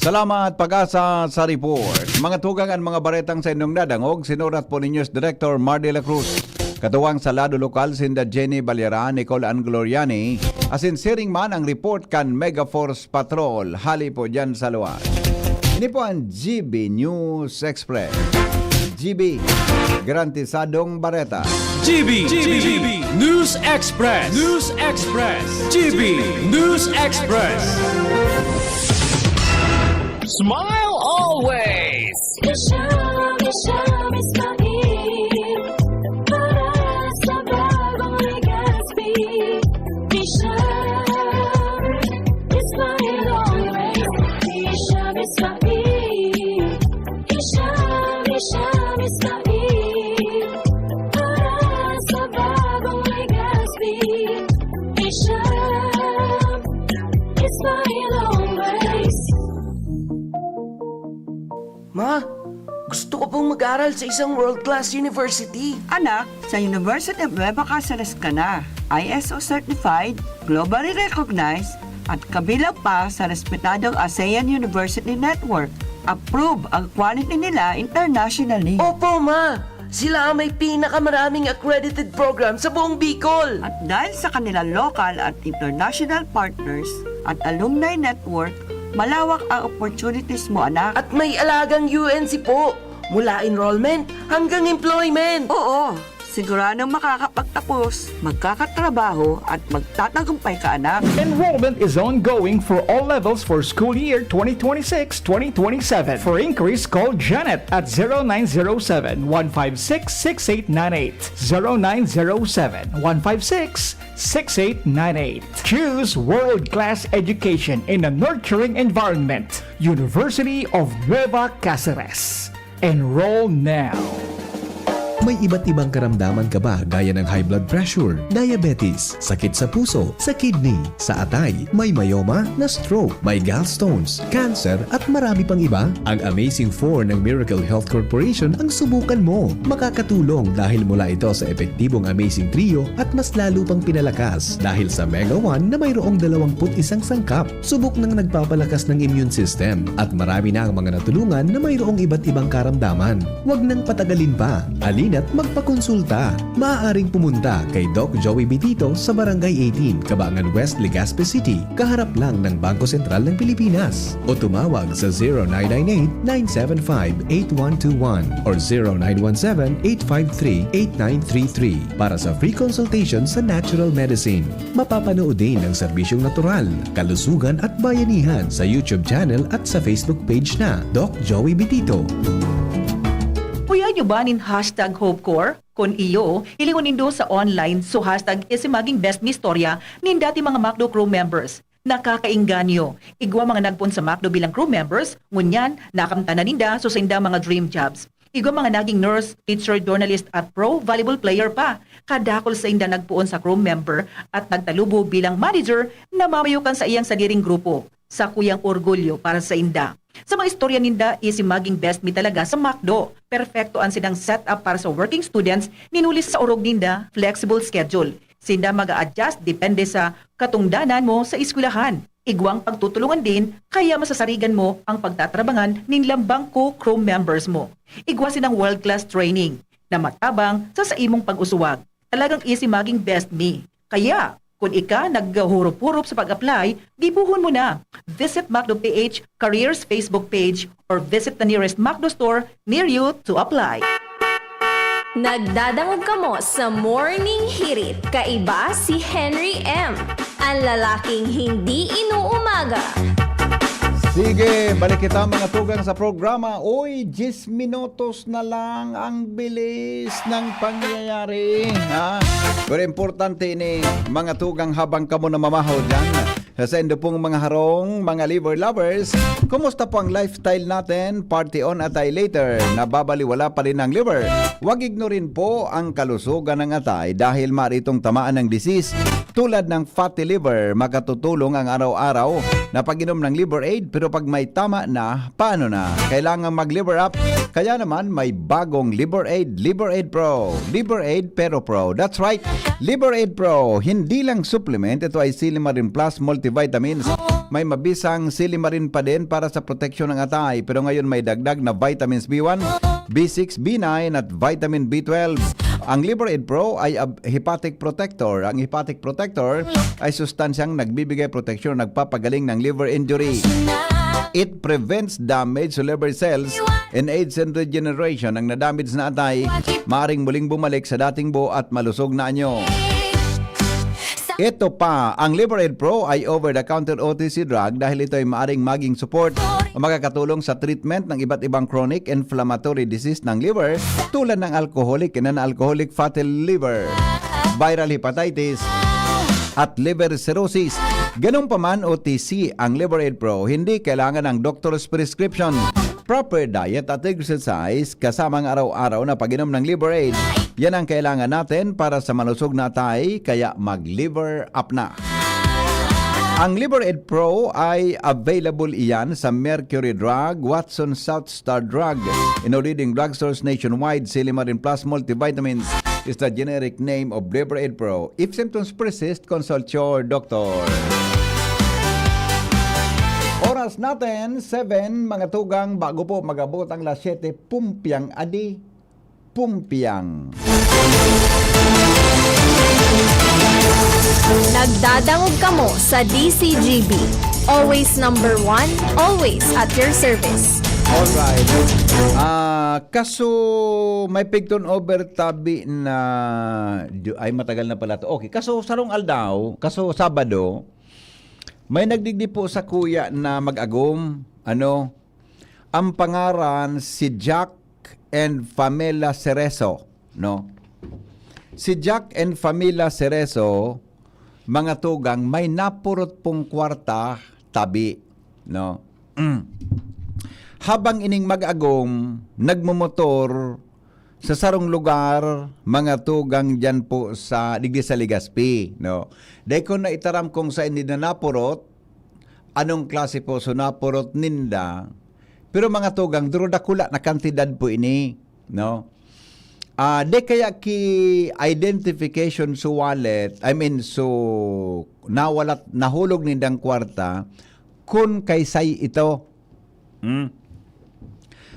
Salamat, Pag-asa, sa report. Mga tugang, an mga baretang sa inyong nadangog, sinurat po ni News Director Mar de la Cruz. Katuwang sa lado lokal, sinda Jenny Balyara, Nicole Angloriani, asin siring man ang report kan Megaforce Patrol, hali po dyan sa luwas. Ini po ang G B News Express. G B, garantisadong bareta. G B, G B, News Express, News Express, G B News Express. Smile always! Isha, Isha, Ismail, para sa bagong Legazpi. Isha, Ismail always. Isha, Ismail. Isha, Isha, Ismail. Para sa bagong Legazpi. Isha, Ismail always. Ma, gusto ko pong mag-aral sa isang world-class university. Anak, sa University of Nueva Caceres ka na. I S O certified, globally recognized, at kabilang pa sa respetadong ASEAN University Network. Approve ang quality nila internationally. Opo, ma! Sila ang may pinakamaraming accredited program sa buong Bicol. At dahil sa kanilang local at international partners at alumni network, malawak ang opportunities mo, anak. At may alagang U N C po, mula enrollment hanggang employment. Oo, siguradong makakapagtapos, magkakatrabaho at magtatagumpay ka, anak. Enrollment is ongoing for all levels for school year twenty twenty-six twenty twenty-seven. For inquiries, call Janet at zero nine zero seven, one five six, six eight nine eight. Zero nine zero seven, one five six, six eight nine eight. Choose world-class education in a nurturing environment. University of Nueva Caceres. Enroll now. May iba't ibang karamdaman ka ba, gaya ng high blood pressure, diabetes, sakit sa puso, sa kidney, sa atay, may myoma, na-stroke, may gallstones, cancer, at marami pang iba? Ang Amazing Four ng Miracle Health Corporation ang subukan mo. Makakatulong dahil mula ito sa epektibong Amazing Trio at mas lalo pang pinalakas dahil sa Mega One na mayroong dalawampu't isang sangkap. Subok nang nagpapalakas ng immune system at marami na ang mga natulungan na mayroong iba't ibang karamdaman. Huwag nang patagalin pa. Halina't magpakonsulta. Maaaring pumunta kay Doc Joey Bitito sa Barangay eighteen, Cabangan West, Legazpi City, kaharap lang ng Bangko Sentral ng Pilipinas. O tumawag sa zero nine nine eight, nine seven five, eight one two one or zero nine one seven, eight five three, eight nine three three para sa free consultation sa natural medicine. Mapapanood din ang serbisyong natural, kalusugan at bayanihan sa YouTube channel at sa Facebook page na Doc Joey Bitito. Kuyog niyo ba nin hashtag HopeCorps? Kun iyo, hilingon nindo sa online so hashtag Ese Maging Best Mi Istorya nin dati mga MacDo crew members. Nakakaengganyo. Igwa mga nagpoon sa MacDo bilang crew members, ngunyan, nakamtan na ninda so saindang mga dream jobs. Igwa mga naging nurse, teacher, journalist at pro volleyball player pa. Kadakul sainda nagpoon sa crew member at nagtalubo bilang manager na mamayo kan saiyang sadiring grupo. Sakuyang orgulyo para sainda. Sa mga istorya ninda, ese maging best mi talaga sa MacDo. Perpekto an sinang setup para sa working students, nin huli sa orog ninda, flexible schedule. Sinda mag-a-adjust depende sa katungdanan mo sa eskwelahan. Igwang pagtutulungan din, kaya masasarigan mo ang pagtatrabangan nin lambang co-crew members mo. Igwa sinang world-class training na matabang sa saimong pag-usuwag. Talagang ese maging best mi. Kaya, kun ika naghuhurup-hurup sa pag-apply, gibohon mo na. Visit MacDo P H Careers Facebook page or visit the nearest MacDo store near you to apply. Nagdadangog kamo sa Morning Hirit. Kaiba si Henry M, ang lalaking hindi inuumaga. Sige, balik kita, mga tugang, sa programa. Uy, diyes minutos na lang. Ang bilis ng pangyayari, ha? Pero importante ini, mga tugang, habang kamo namamahaw dyan. Sa saindo pong mga harong, mga liver lovers, kumusta po ang lifestyle natin? Party on, atay later, nababaliwala pa rin ang liver. Huwag ignorin po ang kalusugan ng atay dahil maaari itong tamaan ng disease tulad ng fatty liver. Makatutulong ang araw-araw na pag-inom ng Liver Aid, pero pag may tama na, paano na? Kailangan mag-liver up. Kaya naman, may bagong Liver Aid, Liver Aid Pro. Liver Aid Pero Pro. That's right, Liver Aid Pro. Hindi lang supplement, ito ay Silimarin Plus multivitamins. May mabisang Silimarin pa din para sa proteksyon ng atay, pero ngayon may dagdag na vitamins B one, B six, B nine at vitamin B twelve. Ang Liver Aid Pro ay ab- hepatic protector. Ang hepatic protector ay sustansyang nagbibigay proteksyon, nagpapagaling ng liver injury. It prevents damage to liver cells and aids in regeneration. Ang nadamage na atay maaring muling bumalik sa dating buo at malusog na anyo. Ito pa, ang Liver Aid Pro ay over-the-counter O T C drug dahil ito ay maaring maging support o makakatulong sa treatment ng iba't ibang chronic inflammatory disease ng liver, tulad ng alcoholic and non-alcoholic fatty liver, viral hepatitis, at liver cirrhosis. Ganun pa man, O T C ang Liver Aid Pro, hindi kailangan ng doctor's prescription. Proper diet at exercise kasama ang araw-araw na pag-inom ng Liver Aid. Yan ang kailangan natin para sa malusog na atay, kaya mag-liver up na. Ang Liver Aid Pro ay available iyan sa Mercury Drug, Watson South Star Drug, in all leading drugstores nationwide. Silimarin Plus Multivitamins is the generic name of Liver Aid Pro. If symptoms persist, consult your doctor. Oras natin, seven, mga tugang, bago po mag-abot ang alas siyete, pumpiang adi, pumpiang. Nagdadangog kamo sa D C G B. Always number one, always at your service. Alright. Ah, kaso may pigton over tabi na, ay, matagal na pala to. Okay, kaso sarong aldaw, kaso Sabado, may nagdigdi po sa kuya na mag-agom, ano, ang pangaran si Jack and Pamela Cerezo, no? Si Jack and Pamela Cerezo, mga tugang, may napurot pong kwarta tabi, no? Mm. Habang ining mag-agom, nagmomotor sa sarong lugar, mga tugang, diyan po sa, digdi sa Legazpi, no? Dai ko na itaram kung saan nila napurot, anong klase po so napurot ninda, pero mga tugang, duro dakula na kantidad po ini, no? Ah, di kaya ki identification so wallet, I mean, so nawalat, nahulog nindang kwarta, kun kaysay ito. Hmm.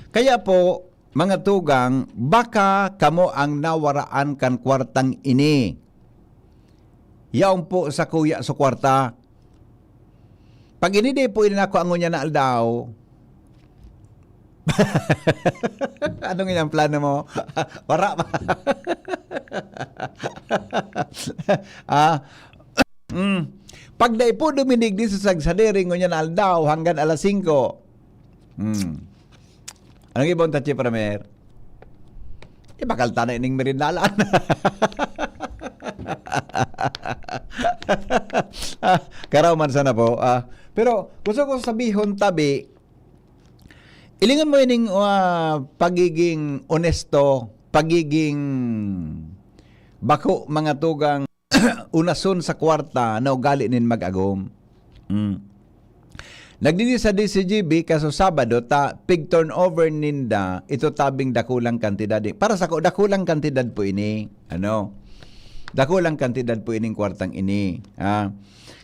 Kaya po, mga tugang, baka kamo ang nawaraan kan kwartang ini. Yaon po sa kuya so kwarta. Pag ini di po ini nako ang ngunyan na aldaw. Anong inyang plano mo? Wara ba? Ah, mm. Pag dai po duminig di sa sagsadiri ngunyan na aldaw hanggang alas singko. Hmm. Anong ibon ta, Chief Ramer? Eh, bakal ta na ining merindalan. Ah, karaw man sana po. Ah, pero gusto ko sabihon tabi, ilingon mo ining, ah, pagiging onesto, pagiging bako, mga tugang, unason sa kwarta na ugali nin mag-agom. Mm. Nagdidi sa D C G B, kaso Sabado, ta, pig turnover ninda, ito tabing dakulang kantidad. Para sa ko, dakulang kantidad po ini. Ano? Dakulang kantidad po ining kwartang ini. Ah.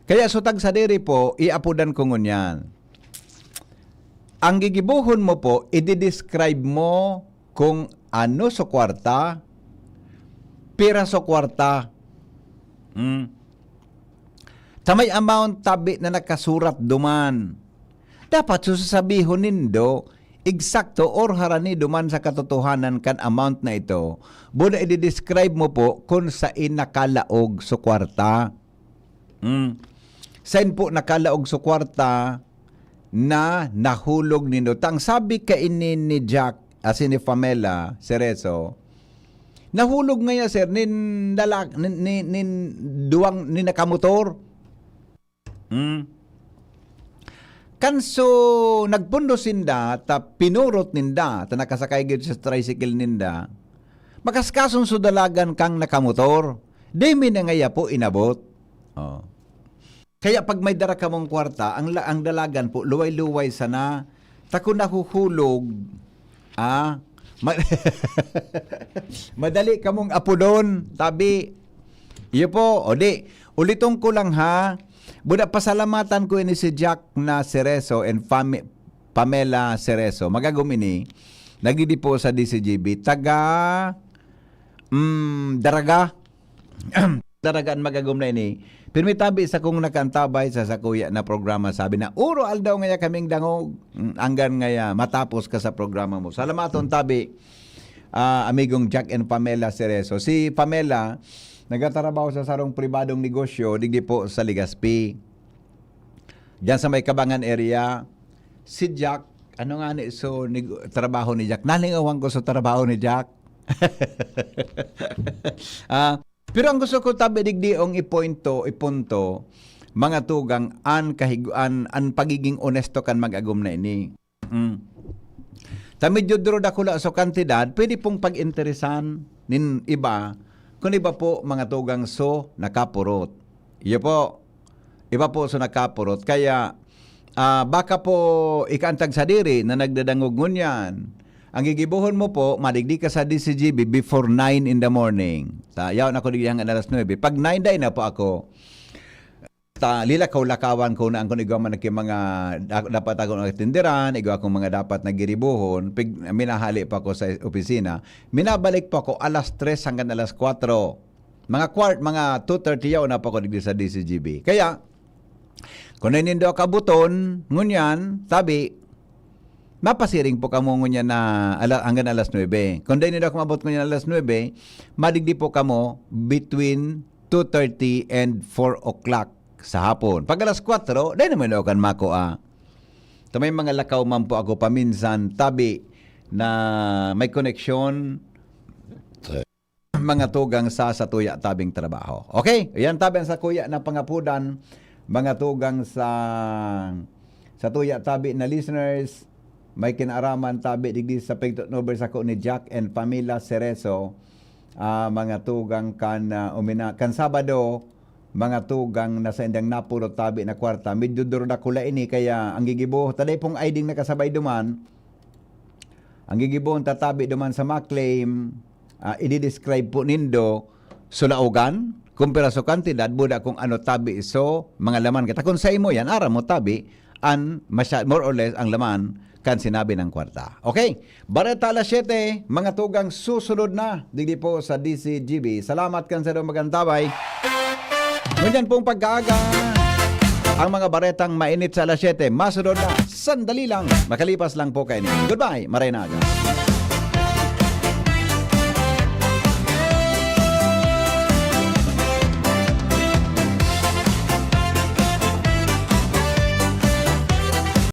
Kaya so tagsadiri po, iapodan ko ngunyan. Ang gigibohon mo po, i-describe mo kung ano so kwarta, pira so kwarta. Hmm. Ta may amount tabi na nakasurat duman. Dapat so sasabihon nindo, eksakto or harani duman sa katotohanan kan amount na ito, buda i-describe mo po kung sain nakalaog so kwarta. Hmm. Sain po nakalaog so kwarta na nahulog nindo? Tang sabi kaini ni Jack, asin ni Pamela Cerezo, nahulog ngaya, sir, nin lalak-, nin, nin, nin duwang, nin nakamotor. Hmm. Kan so, nagpundo sinda, ta pinurot ninda, ta nakasakay gid sa tricycle ninda, makaskason so dalagan kang nakamotor, di mi na ngaya po inabot. Oh. Kaya pag may dara kamong kwarta, ang la-, ang dalagan po, luway-luway sana, ta kun nahuhulog, ah, ma-, madali kamong apodon, tabi. Iyo po, o di, uliton ko lang ha, buda pasalamatan ko ini si Jack na Cerezo and Pame-, Pamela Cerezo. Magagom ini, nagidi po sa D C G B, taga, mm, Daraga. Daraga an magagom na ini. Pirmi tabi sa kong nakaantabay sa sakuya na programa, sabi na, "Uro aldaw ngaya kaming dangog, mm, anggan ngaya matapos ka sa programa mo." Salamaton tabi, ah, amigong Jack and Pamela Cerezo. Si Pamela, nagtatrabaho sa sarong pribadong negosyo, digdi po sa Legazpi. Diyan sa may Kabangan area. Si Jack, ano nga ni, so, nig-, trabaho ni Jack? Nalingawan ko sa trabaho ni Jack. Ah, pero ang gusto ko tabi digdi ong ipointo, ipunto, mga tugang, an kahig-, an, an pagiging onesto kan mag-agom na ini. Mm. Ta medyo duro dakula so kantidad, pwede pong pag-interesan nin iba, kun iba po, mga tugang, so nakapurot. Iyo po, iba po so nakapurot. Kaya, ah, baka po ikaantag sadiri na nagdadangog ngunyan. Ang gigibohon mo po, madigdi ka sa D C G B before nine in the morning. Ta, yaon ako digdi hanggang alas nuebe. Pag nine, dai na po ako. Ta, lilakaw-lakawan ko na ang kun igwa man ki mga da-, dapat akong atinderan, igwa akong mga dapat na giribohon, pig-, minahali pa ako sa opisina. Minabalik pa ako alas tres hanggang alas kwatro. Mga kwart-, mga two thirty yaon na pa ako digdi sa D C G B. Kaya, kun dai nindo ako abuton, ngunyan, tabi, mapasiring po kamo ngunyan na ala-, hanggang alas nuebe. Kun dai nindo ako maabot ngunyan alas nuebe, madigdi po kamo between two thirty and four o'clock sa hapon. Pag alas kwatro, dai naman daw kan makua. Ta may mga lakaw man po ako paminsan, tabi, na may koneksyon, mga tugang sa satuya tabing trabaho. Okay? Yan tabi ang sakuya na pangapudan, mga tugang sa satuya tabi na listeners, may kinaaraman tabi digdi sa pigtutnuber sako ni Jack and Pamela Cerezo, ah, mga tugang kan, ah, umina-, kan Sabado, mga tugang na saindang napurot tabi na kwarta. Medyo duro dakula ini, kaya ang gigibo, ta dai pong I D nakasabay duman, ang gigibohon tatabi duman sa ma-claim, ah, i-describe po nindo so laogan, kumpara sa kantidad, buda kung ano tabi so mga laman. Kita kun sa imo yan, aram mo tabi, an masya-, more or less ang laman kan sinabi ng kwarta. Okay? Bareta alas siyete, mga tugang, susunod na, digdi po sa D C G B. Salamat kan sa magandang tabay. Ngunyan pong pagkaaga, ang mga baretang mainit sa alas siyete, masunod na, sandali lang, makalipas lang po kayo. Goodbye, maray na aga.